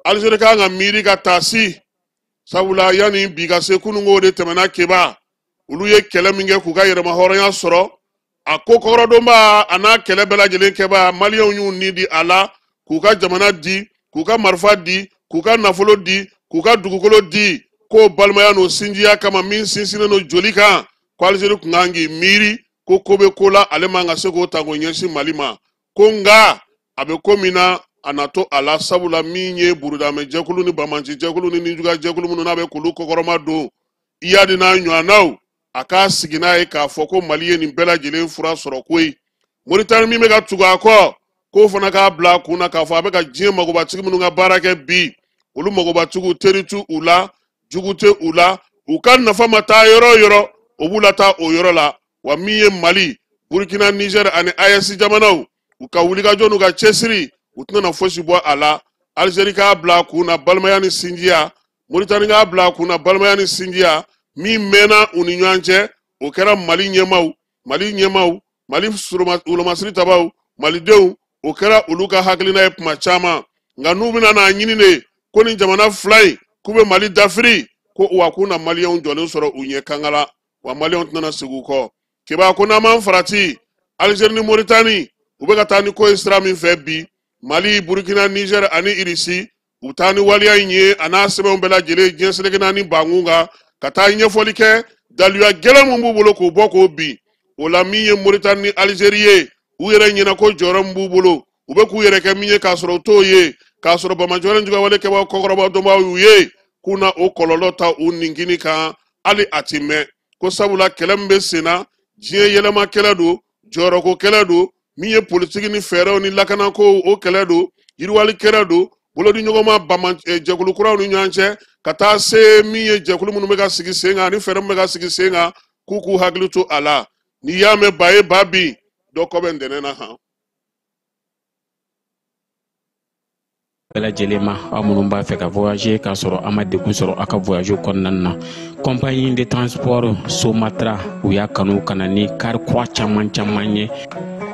Alizeri kan ka miiri ka taasi, sabula yanni bi ka se, kununko de tɛmɛna. Keba, olu ye kɛlɛ min kɛ k'u ka yɛrɛma hɔrɔnya sɔrɔ, a ko kɔrɔdonba a n'a kɛlɛ bɛɛ lajɛlen kɛba, maliyɛnw y'u ni di a la, k'u ka jamana di, k'u ka marifa di, k'u ka nafolo di, k'u ka dugukolo di, k'o balimaya n'o sinjiya kama min sinsinnen don joli kan. Ko Alizeri tun kan k'i miiri ko ko bɛ ko la, ale man ka se k'o ta k'o ɲɛsin Mali ma. Ko nka a bɛ ko min na, a na to a la, sabula min ye burudamɛ jɛkulu ni banbanci jɛkulu ni nijuguya jɛkulu minnu n'a bɛ k'olu kɔkɔrɔma don, Iyadi n'a ɲɔgɔnnaw, a k'a sigi n'a ye k'a fɔ ko Mali ye nin bɛɛ lajɛlen fura sɔrɔ koyi. Moritani min bɛ ka tugu a kɔ, k'o fana k'a bila a kun na k'a fɔ a bɛ ka diɲɛ magobatigi minnu ka baara kɛ bi, olu magobatigiw teri t'u u la, jugu tɛ u la, u ka nafa ma taa yɔrɔ o yɔrɔ, o b'u lataa o yɔrɔ la. Wa min ye Mali, Burukina, Nizɛri ani AES jamanaw, u ka wulikajɔ n'u ka cɛsiri, u tɛna fosi bɔ a la. Alizeri k'a bila a kun na balimaya ni sinjiya, Moritani k'a bila a kun na balimaya ni sinjiya min mɛnna u ni ɲɔgɔn cɛ, o kɛra Mali ɲɛmaaw, Mali ɲɛmaaw, Mali wolomasiri tabaw, malidenw, o kɛra olu ka hakilina ye kuma caman. Nka n'u bɛna n'a ɲini de ko nin jamana fila in k'u bɛ Mali dafiri, ko wa k'u na maliyɛnw jɔlen sɔrɔ u ɲɛ kankala, wa maliyɛnw tɛna segin u kɔ. Keba ko n'an m'an farati, Alizeri ni Moritani, u bɛ ka taa ni ko ye sira min fɛ bi, Mali, Burukina, Nizɛri ani Irisi, u taa ni waleya in ye a n'a sɛbɛnw bɛɛ lajɛlen diɲɛ seleke naani bankun kan, ka taa ɲɛfɔli kɛ daluya gɛlɛn min b'u bolo k'o bɔ k'o bin o la. Min ye Moritani ni Alizeri ye, u yɛrɛ ɲɛna ko jɔyɔrɔ min b'u bolo, u bɛ k'u yɛrɛ kɛ min ye k'a sɔrɔ u t'o ye, k'a sɔrɔ banbaanciwale jugawale kɛbaaw kɔkɔrɔba dɔnbaaw y'u ye, k'u na o kɔlɔlɔ ta u ninkini kan hali a ti mɛn. Ko sabula kɛlɛ min bɛ sen na, diɲɛ yɛlɛma kɛlɛ don, jɔyɔrɔko kɛlɛ don, min ye politiki ni fɛɛrɛw ni lakanako o kɛlɛ don, yiriwali kɛlɛ don, bolodiɲɔgɔnma jɛkulu kuraw ni ɲɔgɔn cɛ, Ka taa se min ye jɛkulu minnu bɛ ka sigi sen kan ani fɛɛrɛ min bɛ ka sigi sen kan, k'u k'u hakili to a la. N'i y'a mɛn ba ye ba bin, dɔ kɔ bɛ ntɛnɛn na han. Bɛɛ lajɛlen ma, aw minnu b'a fɛ ka voyager k'a sɔrɔ a ma degun sɔrɔ aw ka voyage kɔnɔna na, compagnie de transport Somatra, u y'a kanu ka na ni car kura caman caman ye,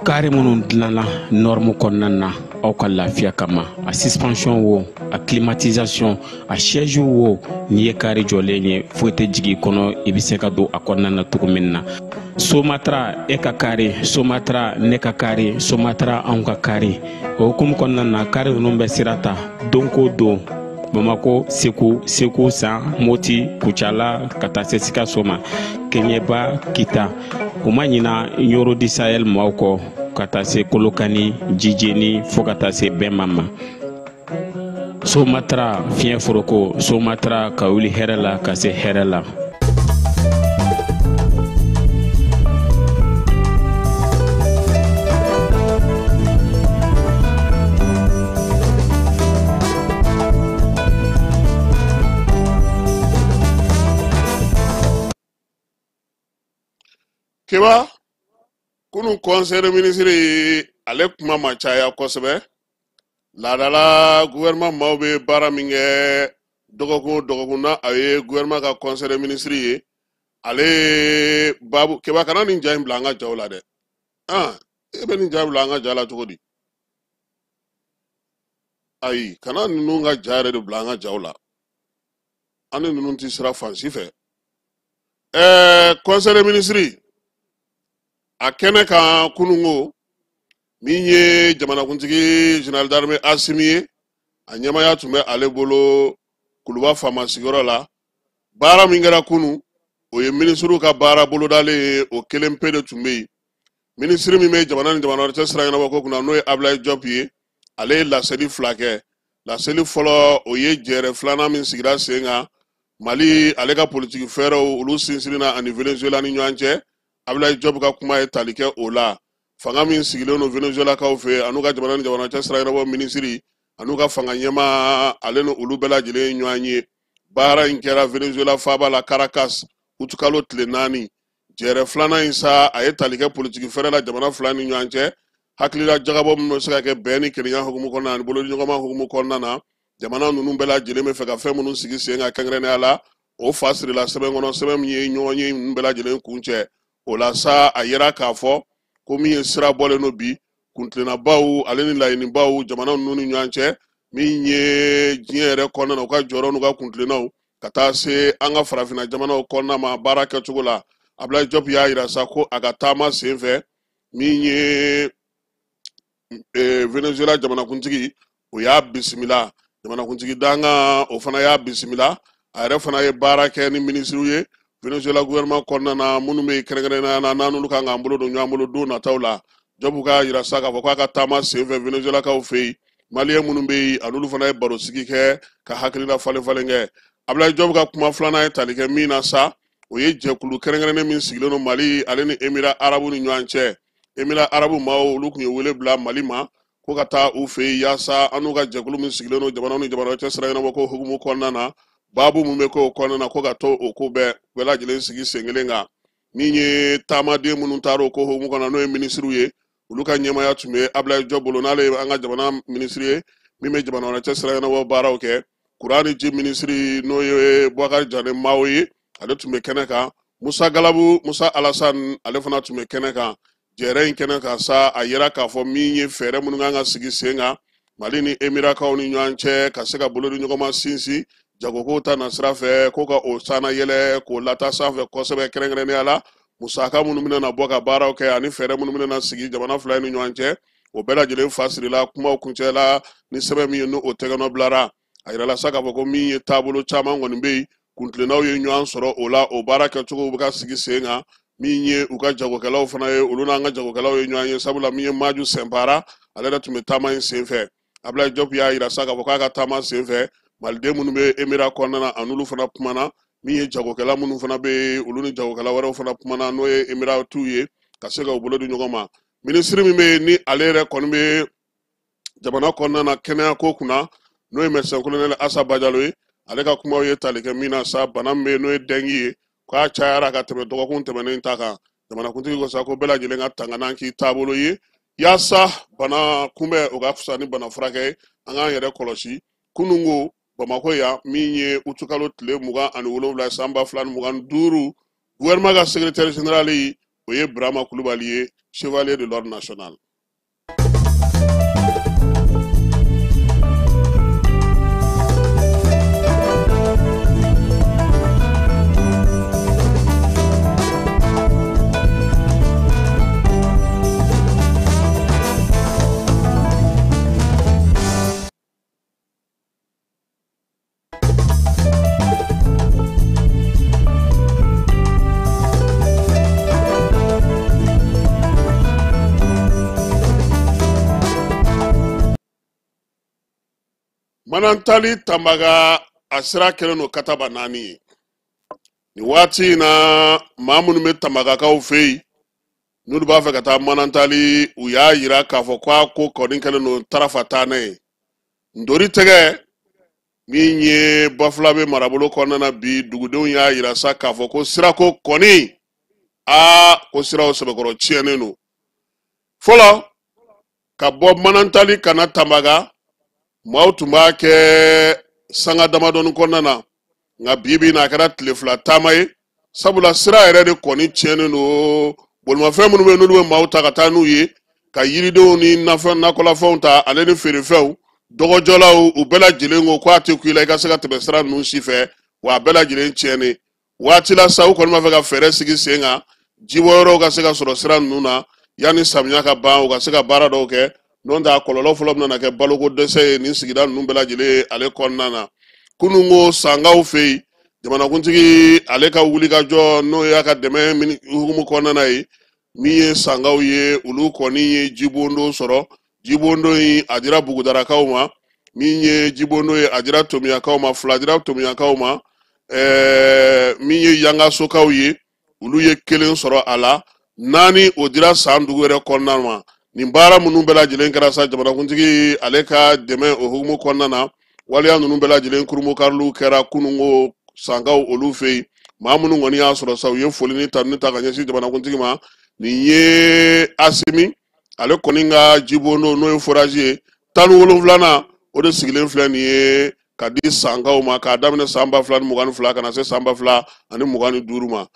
kari minnu dilanna norme kɔnɔna na aw ka lafiya kama. A suspension wo, a climatisation, a siège wo, n'i ye kari jɔlen ye, foyi tɛ jigin i kɔnɔ, i bɛ se ka don a kɔnɔna na cogo min na. Somatra, e ka kari, Somatra, ne ka kari, Somatra, anw ka kari. O hukumu kɔnɔna na, kari ninnu bɛ sira ta don ko don Bamako, Segu, Segu San, Moti, Kucala, ka taa se Sikaso ma, Keɲeba, Kita. U ma ɲina Ɲoro di Sahel maaw kɔ, ka taa se Kolokani, Jijeni, fo ka taa se Bɛnma ma. Somatra, fiɲɛ foroko, Somatra, ka wuli hɛrɛ la ka se hɛrɛ la. Keba, kunun conseil des ministres, ale kuma ma caya kosɛbɛ. Laadala gouvernement maaw bɛ baara min kɛ dɔgɔkun o dɔgɔkun, na a ye gouvernement ka conseil des ministres ye, ale babu. Keba, kana nin ja in bila an ka jaw la dɛ. Ah, e bɛ nin ja bila an ka ja la cogo di? Ayi, kana ninnu ka ja yɛrɛ de bila an ka jaw la. An ni ninnu ti sira fan si fɛ. Conseil des ministres a kɛnɛ kan kununko, min ye jamanakuntigi général d'armée Asimi ye, a ɲɛmaya tun bɛ ale bolo Kuluba faama sigiyɔrɔ la. Baara min kɛra kunu, o ye minisiriw ka baara bolodalen ye. O kelen pe de tun bɛ yen. Minisiri min bɛ jamana ni jamana wɛrɛ cɛ sira ɲɛnabɔ ko kunna, n'o ye Ablaye Diop ye, ale ye laseli fila kɛ. Laseli fɔlɔ, o ye jɛrɛ filanan min sigira sen kan, Mali ale ka politiki fɛɛrɛw olu sinsinna ani Venezuela ni ɲɔgɔn cɛ. Ablaye Diop ka kuma ye tali kɛ o la. Fanga min sigilen don Venezuelakaw fɛ, an'u ka jamana ni jamana cɛ sira ɲɛnabɔ minisiri, an'u ka fanga ɲɛmaa, ale ni olu bɛɛ lajɛlen ye ɲɔgɔn ye. Baara in kɛra Venezuela faaba la, Caracas, utukalo tile 4. Jɛrɛ filanan in sa, a ye tali kɛ politiki fɛɛrɛ la jamana fila ni ɲɔgɔn cɛ, hakilila jagabɔ min bɛ se ka kɛ bɛn ni kelenya hukumu kɔnɔna ani bolodiɲɔgɔnma hukumu kɔnɔna na. Jamana ninnu bɛɛ lajɛlen bɛ fɛ ka fɛn minnu sigi sen kan kɛrɛnkɛrɛnnenya la, o fa sirila sɛbɛn kɔnɔ, sɛbɛn min ye ɲɔgɔn ye ninnu bɛɛ lajɛlen kun cɛ. O la sa, a yera k'a fɔ ko min ye sira bɔlen don bi, kuntilennabaw ale ni laɲinibaw jamana ninnu ni ɲɔgɔn cɛ, min ye diɲɛ yɛrɛ kɔnɔna na, u ka jɔyɔrɔ n'u ka kuntilennaw, ka taa se an ka farafinna jamanaw kɔnɔna ma baara kɛcogo la. Ablaye Diop y'a yira sa ko a ka taama sen fɛ, min ye Venezuela jamanakuntigi, o y'a bisimila. Jamanakuntigi dankan, o fana y'a bisimila. A yɛrɛ fana ye baara kɛ ni minisiriw ye Venezuela gouvernement kɔnɔna na, minnu bɛ kɛrɛnkɛrɛnnenya na, n'an n'olu kan k'an bolo don ɲɔgɔn bolo don nataw la. Diop k'a yira sa k'a fɔ k'a ka taama sen fɛ Venezuelakaw fɛ yen, maliyɛn minnu bɛ yen, a n'olu fana ye barosigi kɛ ka hakilina falen falen kɛ. Ablaye Diop ka kuma filanan ye tali kɛ min na sa, o ye jɛkulu kɛrɛnkɛrɛnnen min sigilen don Mali ale ni Émirats arabu ni ɲɔgɔn cɛ. Émirats arabu maaw, olu tun ye wele bila Mali ma ko ka taa u fɛ yen, yaasa an n'u ka jɛkulu min sigilen don jamana ni jamana cɛ sira ɲɛnabɔ ko hukumu kɔnɔna na, baabu min bɛ k'o kɔnɔna na, ko ka to o ko bɛɛ lajɛlen sigi sen kelen kan. Min ye taamaden minnu taara o ko hukumu kɔnɔ, n'o ye minisiriw ye, olu ka ɲɛmaaya tun bɛ Ablaye Diop bolo, n'ale ye an ka jamana minisiri ye min bɛ jamana wɛrɛ cɛ sira ɲɛnabɔ baaraw kɛ. Kuran ni ji minisiri, n'o ye Boubacar Diané Mao ye, ale tun bɛ kɛnɛ kan. Musa Galabu Musa Alassane, ale fana tun bɛ kɛnɛ kan. Jɛrɛ in kɛnɛ kan sa, a yira k'a fɔ min ye fɛɛrɛ minnu kan ka sigi sen kan Mali ni Emirakaw ni ɲɔgɔn cɛ, ka se ka bolo di ɲɔgɔn ma sinsin jagokow ta nasira fɛ, ko ka o sanna yɛlɛ k'o lata sanfɛ kosɛbɛ, kɛrɛnkɛrɛnnenya la musaka minnu bɛna na bɔ ka baaraw kɛ ani fɛɛrɛ minnu bɛna na sigi jamana fila in ni ɲɔgɔn cɛ, o bɛɛ lajɛlen fa sirila kumaw kuncɛ la ni sɛbɛn min ye, n'o tɛgɛnɔ bilara. A yirala sa k'a fɔ ko min ye taabolo caman kɔni bɛ yen, kuntilennaw ye ɲɔgɔn sɔrɔ o la, o baara kɛcogo bɛ ka sigi sen kan. Min ye u ka jagokɛlaw fana ye, olu n'an ka jagokɛlaw ye ɲɔgɔn ye, sabula min ye Maju Sɛnpara, ale yɛrɛ tun bɛ taama in sen fɛ. Ablaye Diop y'a yira sa k'a fɔ k'a ka taama sen fɛ, maliden minnu bɛ Emira kɔnɔna na, a n'olu fana kumana. Min ye jagokɛla minnu fana bɛ yen, olu ni jagokɛla wɛrɛw fana kumana, n'o ye Emiratiw ye, ka se ka u bolo di ɲɔgɔn ma. Minisiri min bɛ yen, ni ale yɛrɛ kɔni bɛ jamana kɔnɔna na kɛnɛya ko kunna, n'o ye médecin colonel Asa Bajalo ye, Ale ka kumaw ye tali kɛ min na sa, bana min bɛ yen n'o ye dengue ye, k'a cayara ka tɛmɛ dɔgɔkun tɛmɛnen ta kan. Jamanakuntigi ko sa ko bɛɛ lajɛlen ka tangana k'i taabolo ye yaasa bana kunbɛn o ka fisa ni bana furakɛ ye, an k'an yɛrɛ kɔlɔsi. Kununko Bamakɔ yan, min ye utukalo tile 27 san 2025, gouvernement ka secrétaire général o ye Burama Kulubali ye, chevalier de l'ordre national. Manantali Tanbaga a sira kɛlen don kataba 4 ye nin waati in na. Maa minnu bɛ Tanbagakaw fɛ yen n'olu b'a fɛ ka taa Manantali, u y'a yira k'a fɔ k'a ko kɔni kɛlen don tarafa taanɛ ye. Ntori tɛgɛ min ye Bafulabe marabolo kɔnɔna na bi, dugudenw y'a yira sa k'a fɔ ko sirako kɔni, aa ko siraw sɛbɛkɔrɔ tiɲɛnen don. Fɔlɔ, ka bɔ Manantali ka na Tanbaga, maaw tun b'a kɛ sanga damadɔni kɔnɔna na, nka bi bi in na a kɛra tile 2 taama ye, sabula sira yɛrɛ de kɔni tiɲɛnen don. Bolimafɛn minnu bɛ yen n'olu bɛ maaw ta ka taa n'u ye ka yiridenw ni nakɔlafɛnw ta, ale ni feerefɛnw, dɔgɔjɔlaw, u bɛɛ lajɛlen ko k'a tɛ ku i la i ka se ka tɛmɛ sira ninnu si fɛ, wa a bɛɛ lajɛlen tiɲɛnen. Waati la sa, u kɔni b'a fɛ ka fɛɛrɛ sigi sen kan, jibɔyɔrɔw ka se ka sɔrɔ sira ninnu na yanni samiya ka ban, u ka se ka baara dɔw kɛ. N'o tɛ, a kɔlɔlɔ fɔlɔ bɛna kɛ baloko dɛsɛ ye nin sigida ninnu bɛɛ lajɛlen ale kɔnɔna na. Kununko Sankaw fɛ yen, jamanakuntigi ale ka wulikajɔ n'o y'a ka dɛmɛ hukumu kɔnɔna na ye, min ye Sankaw ye, olu kɔni ye jibondo sɔrɔ. Jibondo in a dira Bugudarakaw ma, min ye jibondo ye a dira Tomiyakaw ma, 2 dira Tomiyakaw ma. Min ye Yangasokaw ye, olu ye 1 sɔrɔ a la, 4 o dira San dugu yɛrɛ kɔnɔna ma. Nin baara minnu bɛɛ lajɛlen kɛra sa jamanakuntigi ale ka dɛmɛ o hukumu kɔnɔna na, waleya ninnu bɛɛ lajɛlen kurunbonkariliw kɛra kununko Sankaw olu fɛ yen. Maa minnu kɔni y'a sɔrɔ sa, u ye foli ni tanuni ta ka ɲɛsin jamanakuntigi ma. Nin ye Asimi ale kɔni ka jibondo n'o ye forage ye 17nan, o de sigilen filɛ nin ye ka di Sankaw ma k'a daminɛ san 2022 ka na se san 2025 ma.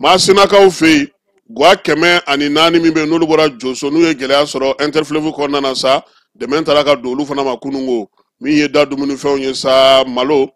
Masinakaw fɛ yen, guwa 104 min bɛ yen n'olu bɔra Joso, n'u ye gɛlɛya sɔrɔ interfleuve kɔnɔna na sa, dɛmɛ taara ka don olu fana ma kununko. Min ye da dumunifɛnw ye sa, malo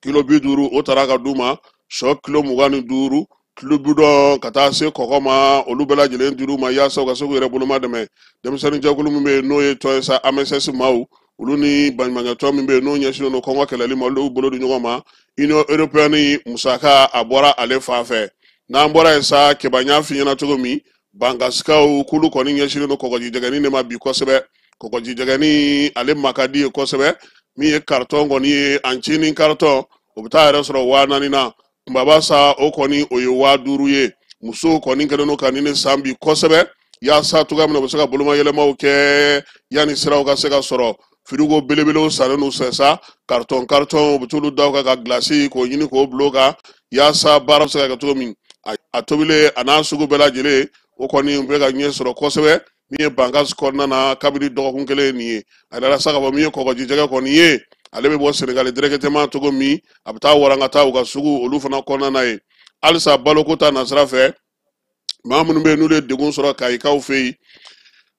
kilo 50 o taara ka d'u ma, sɔ kilo 25, tulu bidɔn ka taa se kɔgɔ ma, olu bɛɛ lajɛlen dir'u ma yaasa u ka se k'u yɛrɛ boloma dɛmɛ. Denmisɛnnin jɛkulu min bɛ yen n'o ye tɔn ye sa, AMSS maaw, olu ni baɲumankɛtɔn min bɛ yen n'o ɲɛsinnen don kɔngɔ kɛlɛli ma, olu y'u bolo di ɲɔgɔn ma. Union européenne musaka a bɔra ale fan fɛ. N'an bɔra yen sa, Keba n y'a f'i ɲɛna cogo min, Bankasikaw k'olu kɔni ɲɛsinnen don kɔgɔji jɛgɛni de ma bi kosɛbɛ. Kɔgɔji jɛgɛni ale ma ka di ye kosɛbɛ. Min ye karitɔn kɔni ye, ancinin karitɔn, o bɛ taa yɛrɛ sɔrɔ 4000 na. Kunbaba sa, o kɔni o ye 5000 ye. Musow kɔni kɛlen don ka nin de san bi kosɛbɛ, yaasa cogoya min na u bɛ se ka bolomayɛlɛmaw kɛ yanni siraw ka se ka sɔrɔ. Firigo belebelew sannen don sisan, karitɔn karitɔn u bɛ t'olu da o kan ka gilasi k'o ɲini k'o bila o kan, yaasa baara bɛ se ka kɛ cogo min. A tobilen a n'a sugu bɛɛ lajɛlen, o kɔni u bɛ ka ɲɛ sɔrɔ kosɛbɛ. Min ye Bankas kɔnɔna na kabini dɔgɔkun kelen ye nin ye, a yɛrɛ sa k'a fɔ min ye kɔgɔji jɛgɛ kɔni ye, ale bɛ bɔ Senegali directement cogo min, a bɛ taa warankata u ka sugu olu fana kɔnɔna na yen. Halisa baloko ta nasira fɛ, maa minnu bɛ yen n'olu ye degun sɔrɔ Kayikaw fɛ yen,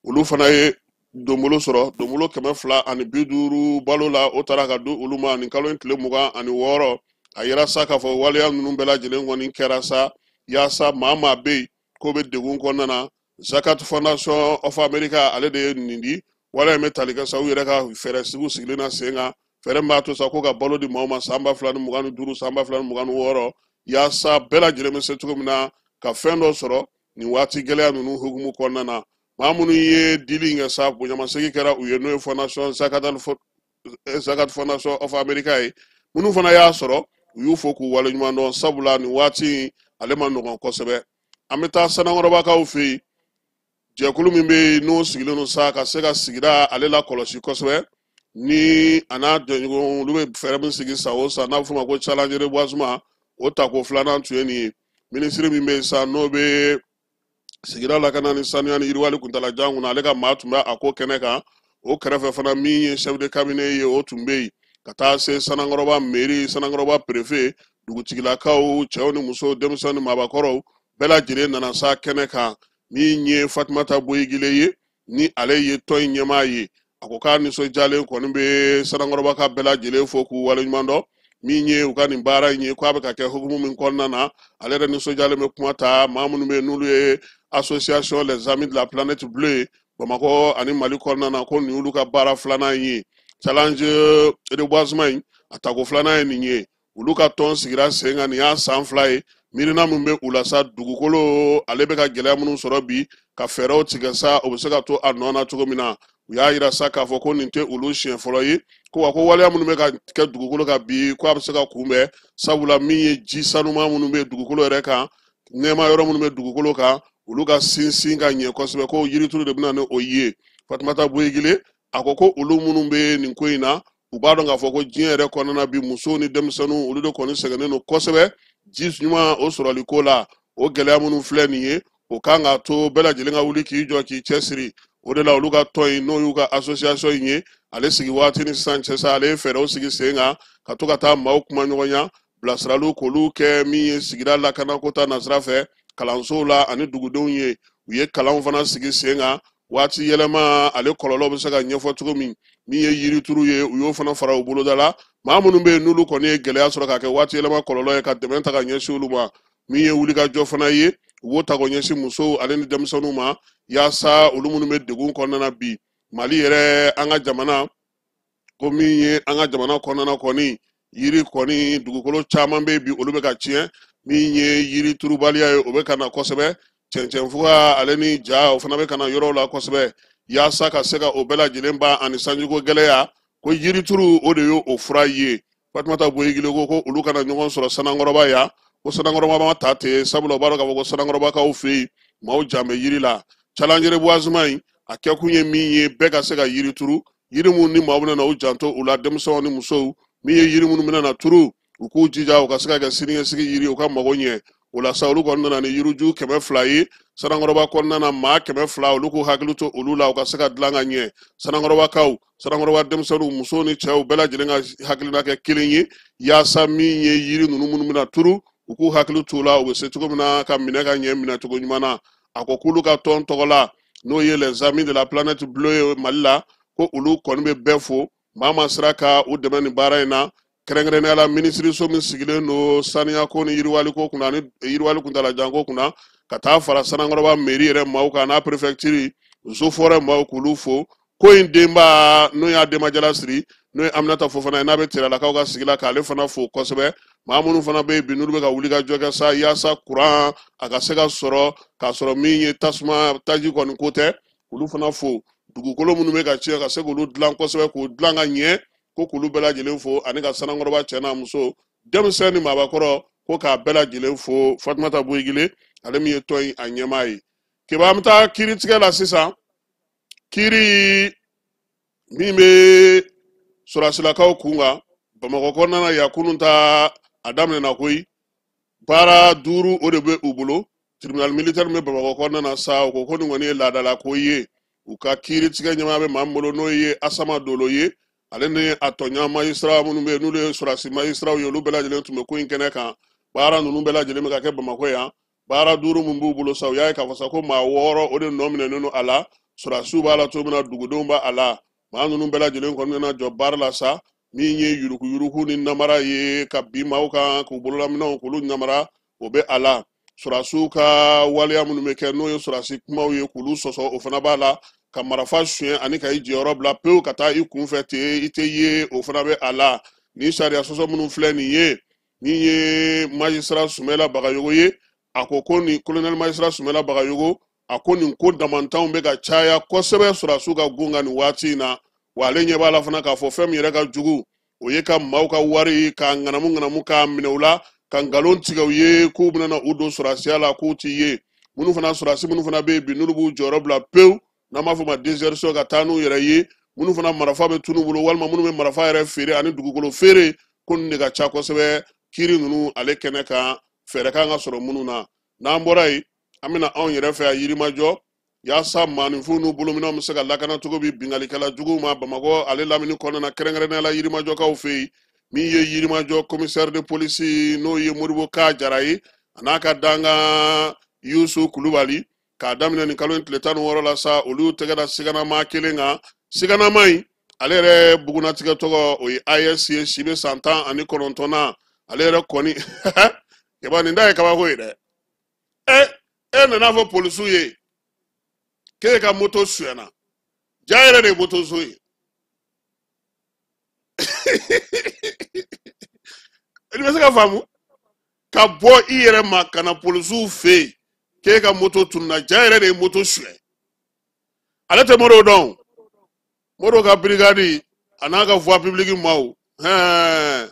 olu fana ye donbolo sɔrɔ, donbolo 250 balo la, o taara ka di olu ma nin kalo in tile 26. A yira sa k'a fɔ waleya ninnu bɛɛ lajɛlen kɔni kɛra sa yaasa maa maa bɛ yen k'o bɛ degun kɔnɔna na. Zakat Foundation of America ale de ye nin di. Waleya in bɛ tali kɛ sa u yɛrɛ ka fɛɛrɛ sugu sigilen na sen kan, fɛɛrɛ min b'a to sa ko ka balo di maaw ma san 2025, san 2026, yaasa bɛɛ lajɛlen bɛ se cogo min na ka fɛn dɔ sɔrɔ nin waati gɛlɛya ninnu hukumu kɔnɔna na. Maa minnu ye dili in kɛ sa, bonyamasegin kɛra u ye, n'o ye Fondation Zakat Foundation of America ye. Minnu fana y'a sɔrɔ, u y'u fo k'u waleɲuman dɔn, sabula nin waati in ale ma nɔgɔn kosɛbɛ. An bɛ taa Sanankɔrɔbakaw fɛ yen, jɛkulu min bɛ yen n'o sigilen don sa ka se ka sigida ale lakɔlɔsi kosɛbɛ, Ni a n'a jɛɲɔgɔn olu bɛ fɛɛrɛ min sigi san o san, n'a bɛ f'o ma ko challenge reboisement, o tako filanan tun ye nin ye. Minisiri min bɛ yen sa, n'o bɛ sigida lakana ni sanuya ni yiriwali kuntalajan kunna, ale ka maa tun bɛ a ko kɛnɛ kan. O kɛrɛfɛ fana, min ye chef de cabinet ye, o tun bɛ yen, ka taa se Sanankɔrɔba mairie, Sanankɔrɔba préfet, dugutigilakaw, cɛw ni musow, denmisɛnw ni maabakɔrɔw, bɛɛ lajɛlen nana sa kɛnɛ kan. Min ye Fatumata Boyigile ye, ni ale ye tɔn in ɲɛmaa ye, a ko k'a nisɔndiyalen kɔni bɛ Sanankɔrɔba ka bɛɛ lajɛlen fo k'u waleɲuman dɔn. Min ye u ka nin baara in ye, k'a bɛ ka kɛ hukumu min kɔnɔna na, ale yɛrɛ nisɔndiyalen bɛ kuma ta maa minnu bɛ yen n'olu ye association Les Amis de la Planète Bleue ye Bamakɔ ani Mali kɔnɔna na, ko nin y'olu ka baara filanan ye. Challenge reboisement in, a tako filanan ye nin ye. Olu ka tɔn sigira sen kan nin y'a san 2 ye. Miirina min bɛ u la sa, dugukolo ale bɛ ka gɛlɛya minnu sɔrɔ bi, ka fɛɛrɛw tigɛ sa, o bɛ se ka to a nɔ na cogo min na. U y'a yira sa k'a fɔ ko nin tɛ olu siɲɛ fɔlɔ ye, ko wa ko waleya minnu bɛ ka kɛ dugukolo kan bi, ko a bɛ se ka kunbɛn, sabula min ye ji sanuman minnu bɛ dugukolo yɛrɛ kan, nɛɛma yɔrɔ minnu bɛ dugukolo kan, olu ka sinsin ka ɲɛ kosɛbɛ, ko yirituru de bɛ na ni o ye. Fatumata Boyigile a ko ko olu minnu bɛ nin ko in na, u b'a dɔn k'a fɔ ko diɲɛ yɛrɛ kɔnɔna na bi, musow ni denmisɛnninw, olu de kɔni sɛgɛnnen don kosɛbɛ ji ɲuman o sɔrɔli ko la. O gɛlɛya minnu filɛ nin ye, o kan k'a to bɛɛ lajɛlen ka wuli k'i jɔ k'i cɛsiri. O de la olu ka tɔn in, n'o y'u ka association in ye, ale sigi waati ni sisan cɛ sa, ale ye fɛɛrɛw sigi sen kan ka to ka taa maaw kuma ɲɔgɔnya, bilasiraliw k'olu kɛ min ye sigida lakanako ta nasira fɛ kalansow la ani dugudenw ye. U ye kalanw fana sigi sen kan, waati yɛlɛma ale kɔlɔlɔ bɛ se ka ɲɛfɔ cogo min, min ye yirituru ye, u y'o fana fara u boloda la. Maa minnu bɛ yen n'olu kɔni ye gɛlɛya sɔrɔ k'a kɛ waati yɛlɛma kɔlɔlɔ ye, ka dɛmɛ ta ka ɲɛsin olu ma. Min ye wulikajɔ fana ye, u b'o ta k'o ɲɛsin musow ale ni denmisɛnninw ma, yaasa olu minnu bɛ degun kɔnɔna na bi Mali yɛrɛ, an ka jamana ko min ye an ka jamana kɔnɔna kɔni, yiri kɔni dugukolo caman bɛ bi, olu bɛ ka tiɲɛ. Min ye yiri turubaliya ye, o bɛ ka na kosɛbɛ. Cɛncɛnfuga ale ni ja, o fana bɛ ka na yɔrɔw la kosɛbɛ, yaasa ka se ka o bɛɛ lajɛlen ban ani sanjiko gɛlɛya, ko yirituru o de ye o fura ye. Fatumata Boyigile ko ko olu kana ɲɔgɔn sɔrɔ Sanankɔrɔba yan, ko Sanankɔrɔba ma ta ten, sabula u b'a dɔn k'a fɔ ko Sanankɔrɔbakaw fɛ yen maaw jan bɛ yiri la. Challenge reboisement in, a kɛkun ye min ye, bɛɛ ka se ka yiri turu, yiri minnu ni maaw bɛna na u janto u la, denmisɛnw ni musow. Min ye yiri minnu bɛna na turu, u k'u jija u ka se ka kɛ siniɲɛsigi yiri, u ka mago ɲɛ. O la sa, olu kɔni nana ni yiriju 200 ye Sanankɔrɔba kɔnɔna na. Maa 200, olu k'u hakili to olu la, u ka se ka dilan ka ɲɛ. Sanankɔrɔbakaw, Sanankɔrɔba denmisɛnninw, musow ni cɛw, bɛɛ lajɛlen ka hakilina kɛ kelen ye, yaasa min ye yiri ninnu minnu bɛna turu, u k'u hakili t'u la, u bɛ se cogo min na ka minɛ ka ɲɛ minɛcogo ɲuman na. A ko k'olu ka tɔn tɔgɔ la, n'o ye Les Amis de la Planète Bleue ye Mali la, ko olu kɔni bɛ bɛɛ fo, maa ma sera ka u dɛmɛ nin baara in na, kɛrɛnkɛrɛnnenya la minisiriso min sigilen don saniyako ni yiriwaliko kunna ani yiriwali kuntalajanko kunna, ka taa fara Sanankɔrɔba mairie yɛrɛ maaw kan n'a préfecture Zofɔrɛ maaw, k'olu fo. Ko in denba, n'o y'a denbajala siri, n'o ye Aminata Fofana ye, n'a bɛ Teralakaw ka sigi la, k'ale fana fo kosɛbɛ. Maa minnu fana bɛ yen bi, n'olu bɛ ka wuli ka jɔ kɛ sa yaasa kuran a ka se ka sɔrɔ, k'a sɔrɔ min ye tasuma taji kɔni ko tɛ, olu fana fo. Dugukolo minnu bɛ ka tiɲɛ, ka se k'olu dilan kosɛbɛ, k'u dilan ka ɲɛ, ko k'olu bɛɛ lajɛlen fo, ani ka Sanankɔrɔba cɛ n'a muso, denmisɛn ni maabakɔrɔ, ko k'a bɛɛ lajɛlen fo. Fatumata Boyigile, ale min ye tɔn in a ɲɛmaa ye. Keba, an bɛ taa kiiritigɛ la sisan. Kiiri min bɛ sɔrɔdasilakaw kun kan Bamakɔ kɔnɔna na yan, kunun ta a daminɛna koyi. Baara 5 o de bɛ u bolo. Tribunal militaire min bɛ Bamakɔ kɔnɔna na sa, o ko ko nin kɔni ye laadala ko ye. U ka kiiritigɛ ɲɛmaa bɛ maa min bolo, n'o ye Asama Dolo ye, ale ni a tɔɲɔgɔn magistrat minnu bɛ yen, n'olu ye sɔrɔdasi magistratw ye, olu bɛɛ lajɛlen tun bɛ ko in kɛnɛ kan. Baara ninnu bɛɛ lajɛlen bɛ ka kɛ Bamakɔ yan. Baara 5 min b'u bolo sa, u y'a ye k'a fɔ sa ko maa 6 o de nɔ minɛnen don a la. Sɔrɔdasiw b'a la cogo min na, dugudenw b'a la. Maa ninnu bɛɛ lajɛlen kɔni nana jɔ baara la sa, min ye yuruguyurugu ni namara ye, ka bin maaw kan k'u bololaminɛw k'olu namara, o bɛ a la. Sɔrɔdasiw ka waleya minnu bɛ kɛ, n'o ye sɔrɔdasi kumaw ye, k'olu sɔsɔ, o fana b'a la. Ka marifa suɲɛ ani ka i jɔyɔrɔ bila pewu ka taa i kunfɛ ten, i tɛ ye, o fana bɛ a la. Ni sariya sɔsɔ minnu filɛ nin ye, min ye magistrat Sumala Bagayogo ye, a ko ko nin colonel magistrat Sumala Bagayogo, a ko nin ko damantanw bɛ ka caya kosɛbɛ sɔrɔdasiw ka gun kan nin waati in na. Wa ale ɲɛ b'a la fana k'a fɔ fɛn min yɛrɛ ka jugu, o ye ka maaw ka wari ka ŋanamu ŋanamu k'a minɛ u la, ka nkalon tigɛ u ye k'u bɛna na u don sɔrɔdasiya la, k'u ti ye. Minnu fana sɔrɔdasi minnu fana bɛ yen bi, n'olu b'u jɔyɔrɔ bila pewu, n'an b'a fɔ o ma désertion, ka taa n'u yɛrɛ ye, Minnu fana marafa bɛ tunu bolo walima minnu bɛ marafa yɛrɛ feere ani dugukolo feere, ko ninnu de ka ca kosɛbɛ kiiri ninnu ale kɛnɛ kan, fɛɛrɛ kan ka sɔrɔ minnu na. N'an bɔra yen, an bɛna anw yɛrɛ fɛ yan Yirimajɔ, yaasa maaninfinw n'u bolominɛnw bɛ se ka lakana cogo min binkannikɛla juguw ma Bamakɔ ale lamini kɔnɔna na, kɛrɛnkɛrɛnnenya la Yirimajɔkaw fɛ yen. Min ye Yirimajɔ commissaire de police, n'o ye Modibo Ka Jara ye, a n'a ka dankan Yusu Kulubali, k'a daminɛ nin kalo in tile 16 la sa, olu tɛgɛ da siganama kelen kan. Siganama in, ale yɛrɛ bugunatigɛ tɔgɔ o ye AS ye, si bɛ san 19 na. Ale yɛrɛ kɔni, keba nin da ye kabako ye dɛ. E nana fɔ polisiw ye k'e ka moto suyɛna, ja yɛrɛ de ye moto so ye. I bɛ se ka faamu ka bɔ i yɛrɛ ma ka na polisiw fɛ yen k'e ka moto tununna, ja yɛrɛ de ye moto suyɛ. Ale tɛ Modibo dɔn, Modibo ka brigade a n'a ka voie publique maaw, hɛn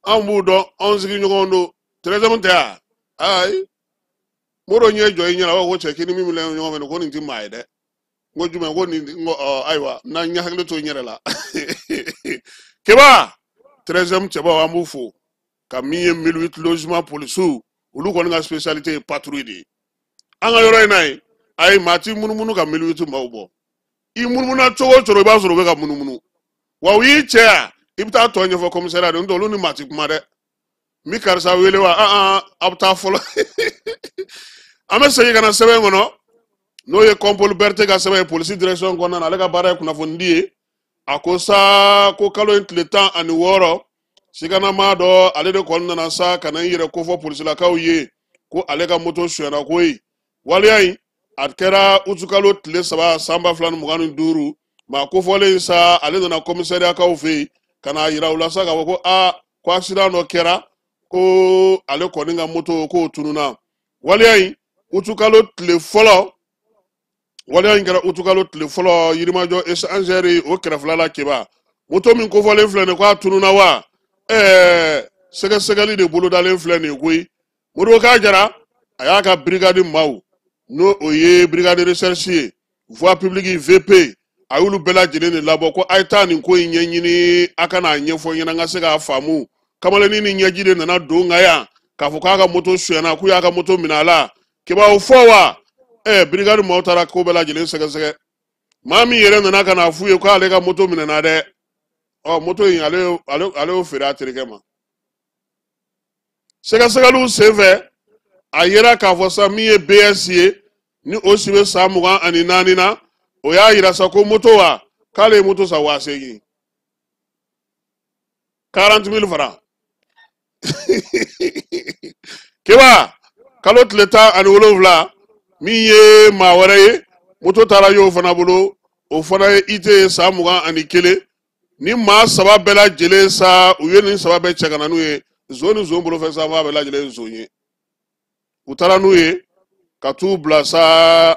anw b'u dɔn, anw sigiɲɔgɔnw don. 13e tɛ yan, ayi Modibo ɲɛ jɔ i ɲɛna, a b'a fɔ ko cɛ k'i ni min bɛ ɲɔgɔn fɛ ko nin tɛ maa ye dɛ. N ko jumɛn? Ko nin, n ko ɔ ayiwa, n'an ye hakili to n yɛrɛ la. Keba 13e cɛbaw, an b'u fo. Ka min ye 1008 logement polisiw, olu kɔni ka spécialité ye patrouille de ye an ka yɔrɔ in na yen. Ayi, maa t'i munumunu ka 1008 maaw bɔ. I munumuna cogo o cogo, i b'a sɔrɔ u bɛ ka munumunu. Wa u y'i cɛ yan, i bɛ taa tɔ ɲɛfɔ commissariat de, n'o tɛ olu ni maa ti kuma dɛ. N bɛ karisa wele wa? An a bɛ taa fɔlɔ. An bɛ segin ka na sɛbɛn kɔnɔ, n'o ye Kɔnpoli Berete ka sɛbɛn ye polisi direction kɔnɔna na. Ale ka baara ye kunnafonidi ye. A ko sa ko kalo in tile 16, siganama dɔ ale de kɔni nana sa ka na i yɛrɛ kofɔ polisilakaw ye ko ale ka moto sonyɛna koyi. Waleya in a kɛra utukalo tile 3 san 2025. Maa kofɔlen sa, ale nana komisariyakaw fɛ yen ka n'a yira u la sa k'a fɔ ko aa, ko accident dɔ kɛra, ko ale kɔni ka moto k'o tununna. Waleya in utukalo tile fɔlɔ, waleya in kɛra utukalo tile fɔlɔ Yirimajɔ échangeur o kɛrɛfɛla la. Keba moto min kofɔlen filɛ nin, k'a tununna wa? Sɛgɛsɛgɛli de bolodalen filɛ nin ye koyi. Modibo Ka Jara a y'a ka brigade maaw, n'o o ye brigade recherche ye, voie publique VP, a y'olu bɛɛ lajɛlen de labɔ ko a ye taa nin ko in ɲɛɲini, a ka n'a ɲɛfɔ n ɲɛna n ka se k'a faamu. Kamalennin ni ɲɛji de nana don n kan yan k'a fɔ k'a ka moto sonyɛna, k'u y'a ka moto minɛ a la. Keba o fɔ wa? Brigade maaw taara ko bɛɛ lajɛlen sɛgɛsɛgɛ. Maa min yɛrɛ nana ka n'a f'u ye k'ale ka moto minɛna dɛ, ɔ moto in ale y'o feere a terikɛ ma. Sɛgɛsɛgɛliw senfɛ, a yera k'a fɔ sa min ye BS ye, ni o si bɛ san 24 na, o y'a yira sa ko moto wa, k'ale ye moto san 8000, 40 000 francs. Keba kalo tile 17, min ye maa wɛrɛ ye, moto taara y'o fana bolo, o fana ye IT ye, san 21. Ni maa saba bɛɛ lajɛlen sa, u ye nin saba bɛɛ cɛ ka na n'u ye, zon ni zon bolofɛn sanfɛ bɛɛ lajɛlen ye zon ye. U taara n'u ye ka t'u bila sa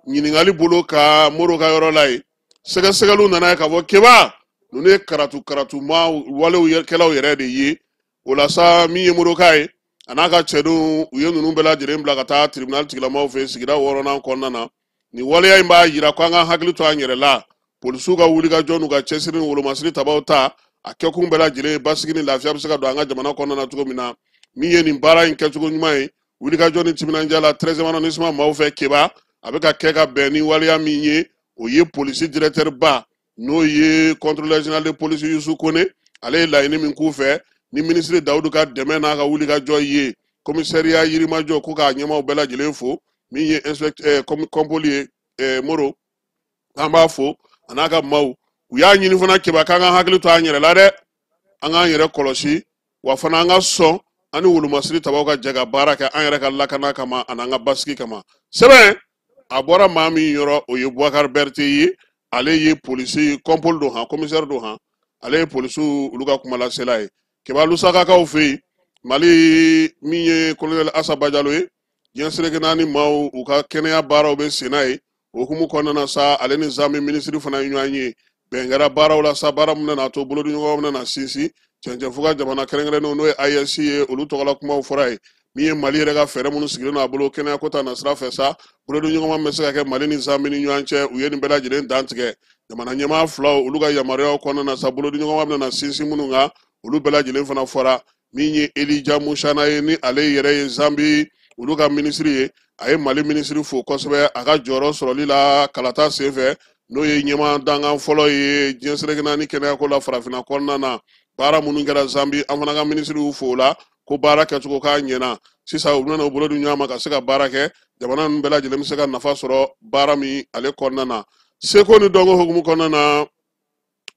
ɲininkali bolo ka Moro ka yɔrɔ la yen. Sɛgɛsɛgɛliw nana ye k'a fɔ Keba ninnu ye karatu karatuma walew kɛlaw yɛrɛ de ye. O la sa, min ye Moro ka ye, a n'a ka cɛdenw, u ye ninnu bɛɛ lajɛlen bila ka taa tribunal tigilamaw fɛ sigida 6nan kɔnɔna na. Nin waleya in b'a yira ko an ka hakili to an yɛrɛ la. Polisiw ka wulikajɔ n'u ka cɛsiri ni wolomasiri tabaw ta, a kɛkun bɛɛ lajɛlen ye basigi ni lafiya bɛ se ka don an ka jamana kɔnɔna na cogo min na. Min ye nin baara in kɛcogo ɲuman ye, wulikajɔ ni timinandiya la 13e arrondissement maaw fɛ, Keba a bɛ ka kɛ ka bɛn ni waleya min ye, o ye polisi directeur ba, n'o ye contrôleur général de police Yusu Kone, ale ye laɲini min k'u fɛ ni minisiri Dawudu ka dɛmɛ n'a ka wulikajɔ ye. Commissariat Yirimajɔ ko k'a ɲɛmaaw bɛɛ lajɛlen fo. Min ye inspecteur Kɔnpoli ye, Moro, an b'a fo a n'a ka maaw. U y'a ɲini fana Keba k'an ka hakili to an yɛrɛ la dɛ, an k'an yɛrɛ kɔlɔsi, wa fana an ka sɔn an ni wolomasiri tabaw ka jɛ ka baara kɛ an yɛrɛ ka lakana kama ani an ka basigi kama. Sɛbɛn a bɔra maa min yɔrɔ, o ye Boubacar Berete ye. Ale ye polisi kɔnpoli don han, commissaire don han, ale ye polisiw olu ka kumalasela ye. Keba Lusakakaw fɛ yen Mali, min ye colonel Asa Bajalo ye, diɲɛ seleke naani maaw u ka kɛnɛya baaraw bɛ senna ye. O hukumu kɔnɔna na sa, ale ni Zambi minisiri fana ye ɲɔgɔn ye, bɛn kɛra baaraw la sa, baara min nana to bolodiɲɔgɔn bɛna sinsin cɛncɛnfuga jamana kɛrɛnkɛrɛnnenw, n'o ye AES ye, olu tɔgɔla kumaw fɔra ye. Min ye Mali yɛrɛ ka fɛɛrɛ minnu sigilen don a bolo kɛnɛyako ta nasira fɛ sa, bolodiɲɔgɔnma bɛ se ka kɛ Mali ni Zanbi ni ɲɔgɔn cɛ. U ye nin bɛɛ lajɛlen dantigɛ. Jamana ɲɛmaa filaw olu ka yamaruyaw kɔnɔna na sa, bolodiɲɔgɔnma bɛna sinsin minnu kan, olu bɛɛ lajɛlen fana fɔra. Min ye Elija Musana ye, ni ale yɛrɛ ye Zanbi olu ka minisiri ye, a ye Mali minisiri fo kosɛbɛ a ka jɔyɔrɔ sɔrɔli la kalata senfɛ, n'o ye ɲɛmaa dankan fɔlɔ ye diɲɛ seleke naani kɛnɛyako la farafinna kɔnɔna na. Baara minnu kɛra Zanbi, an fana ka minisiriw fo o la ko baara kɛcogo k'a ɲɛna. Sisan u bɛna u bolo di ɲɔgɔn ma ka se ka baara kɛ, jamana ninnu bɛɛ lajɛlen bɛ se ka nafa sɔrɔ baara min ale kɔnɔna na. Seko ni dɔnko hukumu kɔnɔna na,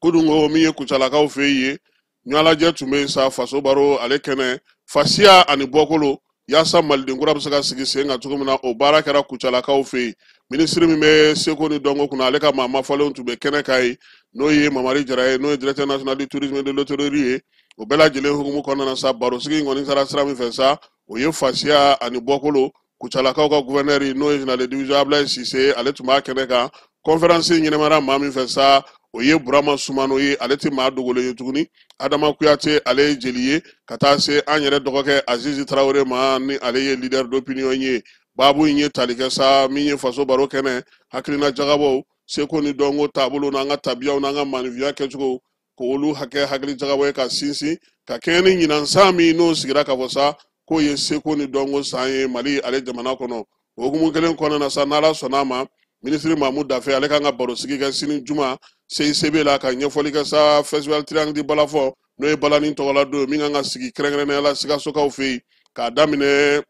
kununko min ye Kucalakaw fɛ yen, ɲɔgɔnlajɛ tun bɛ yen sa, faso baro ale kɛnɛ, fasiya ani bɔkolo, yaasa maliden kura bɛ se ka sigi sen kan cogo min na, o baara kɛra Kucalakaw fɛ yen. Minisiri min bɛ seko ni dɔnko kunna, ale ka maa mafɔlenw tun bɛ kɛnɛ kan yen, n'o ye Mamari Jara ye, n'o ye directeur national du tourisme et de l'hôtellerie ye. O bɛɛ lajɛlen hukumu kɔnɔna na sa, barosigi in kɔni taara sira min fɛ sa, o ye fasiya ani bɔkolo. Kucalakaw ka gouverneur, n'o ye général de division Ablaye Cissé, ale tun b'a kɛnɛ kan. Conférence in ɲɛnɛmayara maa min fɛ sa, o ye Burama Sumano ye, ale tɛ maa dogolen ye tuguni. Adama Kuyate, ale ye jeli ye, ka taa se an yɛrɛ dɔgɔkɛ Azizi Tarawele ma, ni ale ye leader d'opinion ye. Baabu in ye tali kɛ sa, min ye faso baro kɛnɛ, hakilina jagabɔw, seko ni dɔnko taabolo n'an ka tabiyaw n'an ka maanifinya kɛcogo, k'olu hakɛ hakili jagabɔ ye ka sinsin ka kɛɲɛ ni ɲinan san min n'o sigira ka fɔ sa k'o ye seko ni dɔnko san ye Mali ale jamana kɔnɔ. O hukumu kelen kɔnɔna na sa, n'Ala sɔnna a ma, minisiri Mamu Dafe ale kan ka barosigi kɛ sini juma CICB la, ka ɲɛfɔli kɛ sa festival Triangle du Balafon, n'o ye balani tɔgɔla don ye, min kan ka sigi kɛrɛnkɛrɛnnenya la Sikasokaw fɛ yen k'a daminɛ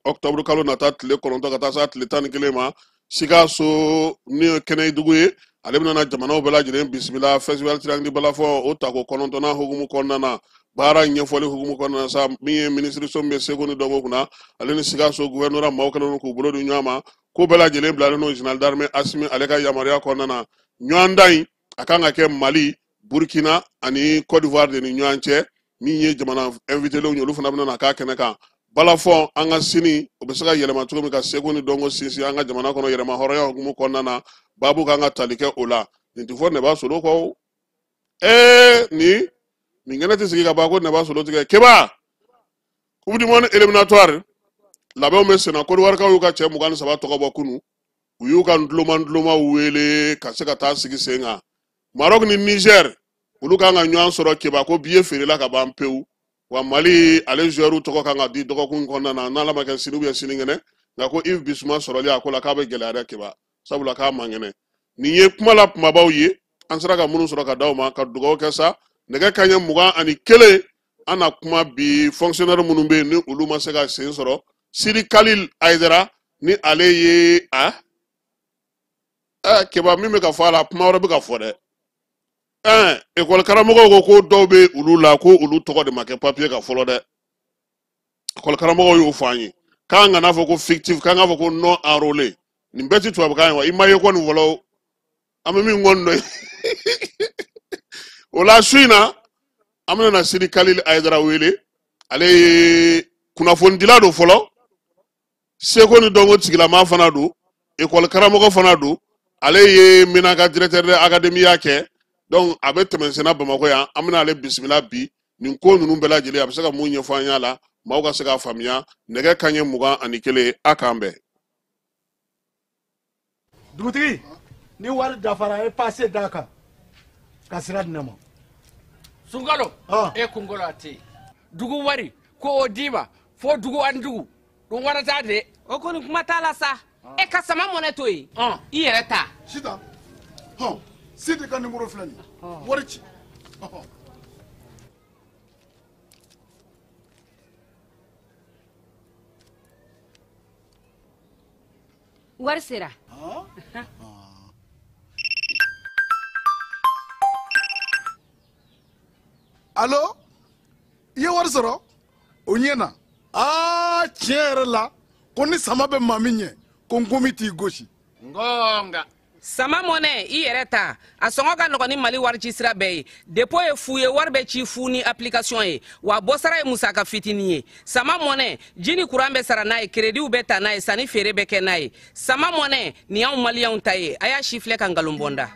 octobre kalo nata tile 9 ka taa se tile 11 ma. Sikaso ni ye kɛnɛdugu ye, ale bɛna na jamanaw bɛɛ lajɛlen bisimila festival Triangle du Balafon o tako 9nan hukumu kɔnɔna na. Baara ɲɛfɔli hukumu kɔnɔna na sa, min ye minisiriso min bɛ seko ni dɔnko kunna, ale ni Sikaso gouvernorat maaw kɛlen don k'u bolo di ɲɔgɔn ma. Ko bɛɛ lajɛlen bilalen don général d'armée Asimi ale ka yamaruya kɔnɔna na. Ɲɔgɔndan in a kan ka kɛ Mali, Burkina ani Côte d'Ivoire de ni ɲɔgɔn cɛ. Min ye jamana invitelenw ye, olu fana bɛna na k'a kɛnɛ kan. Balafon an ka sini o bɛ se ka yɛlɛma cogo min ka seko ni dɔnko sinsin an ka jamana kɔnɔ yɛrɛma hɔrɔnya hukumu kɔnɔna na, baabu kan ka tali kɛ o la. Nin tɛ fɔ nɛba solo kɔ o. Nin kɛnɛ tɛ sigi ka ban ko nɛba solo tigɛ. Keba, Coupe du monde éliminatoire labɛnw bɛ senna. Côte d'Ivoire y'u ka cɛ 23 tɔgɔ bɔ kunun. U y'u ka ntulomaw wele ka se ka taa sigi sen kan. Maroc ni Niger olu kan ka ɲɔgɔn sɔrɔ. Keba, ko billet feerela ka ban pewu. Wa Mali ale joueur tɔgɔ kan ka di dɔgɔkun kɔnɔna na, n'Ala ma kɛ sini ou bien sinikɛnɛ. Nka ko Yves Bissouma sɔrɔli a ko la k'a bɛ gɛlɛya dɛ Keba, sabula k'a man kɛnɛ. Nin ye kuma la kumabaw ye, an sera ka minnu sɔrɔ ka d'aw ma, ka dugawu kɛ sa. Nɛgɛ kanɲɛ 21, an na kuma bi fonctionnaire minnu bɛ yen ni olu ma se ka sen sɔrɔ. Sidi Kalil Ayidara, ni ale ye a Keba, min bɛ ka fɔ a la, kuma wɛrɛ bɛ ka fɔ dɛ. Ekɔli karamɔgɔw ko ko dɔw bɛ olu la ko olu tɔgɔ de ma kɛ papier kan fɔlɔ dɛ. Ekɔli karamɔgɔw y'o fɔ an ye k'an kana fɔ ko fictif, k'an k'a fɔ ko non enrôlé. Nin bɛɛ ti tubabukan ye wa? I ma ye kɔni fɔlɔ, an bɛ min kɔni dɔn o la. Su in na, an bɛna na Sidi Kalil Ayidara wele. Ale ye kunnafonidila don fɔlɔ, seko ni dɔnko tigilama fana don, ekɔli karamɔgɔ fana don. Ale ye Menaka directeur de académie kɛ, donc a bɛ tɛmɛ senna Bamakɔ yan. An bɛna ale bisimila bi. Nin ko ninnu bɛɛ lajɛlen, a bɛ se ka mun ɲɛfɔ an ɲɛ la, maaw ka se k'a faamuya. Nɛgɛ kanɲɛ 21, a k'an bɛn. Dugutigi, ni wari dafara, e passe d'a kan ka sira di ne ma. Sunkalo, e kunkolo a tɛ yen. Dugu wari ko o d'i ma fo dugu ani dugu dun wara t'a de. O kɔni kuma t'a la sa. E ka sama mɔnɛ to yen, i yɛrɛ ta. Sitan, hɔn, Sidi ka nimoro filɛ nin ye, wari ci. Wari sera. Alo, i ye wari sɔrɔ o ɲɛna. Aa, tiɲɛ yɛrɛ la, ko ni sama bɛ maa min ɲɛ, ko nkomi t'i gosi. Ngɔnga. Sama mɔnɛ, i yɛrɛ ta. A sɔngɔ ka nɔgɔn ni Mali wari ci sira bɛɛ ye. Dépôt ye fu ye, wari bɛ ci fu ni application ye, wa bɔsara ye musaka fitinin ye. Sama mɔnɛ, ji ni kuran bɛ sara n'a ye, créditw bɛ ta n'a ye, sanni feere bɛ kɛ n'a ye. Sama mɔnɛ, nin y'anw maliyɛnw ta ye. A y'a si filɛ ka nkalon bɔ n da.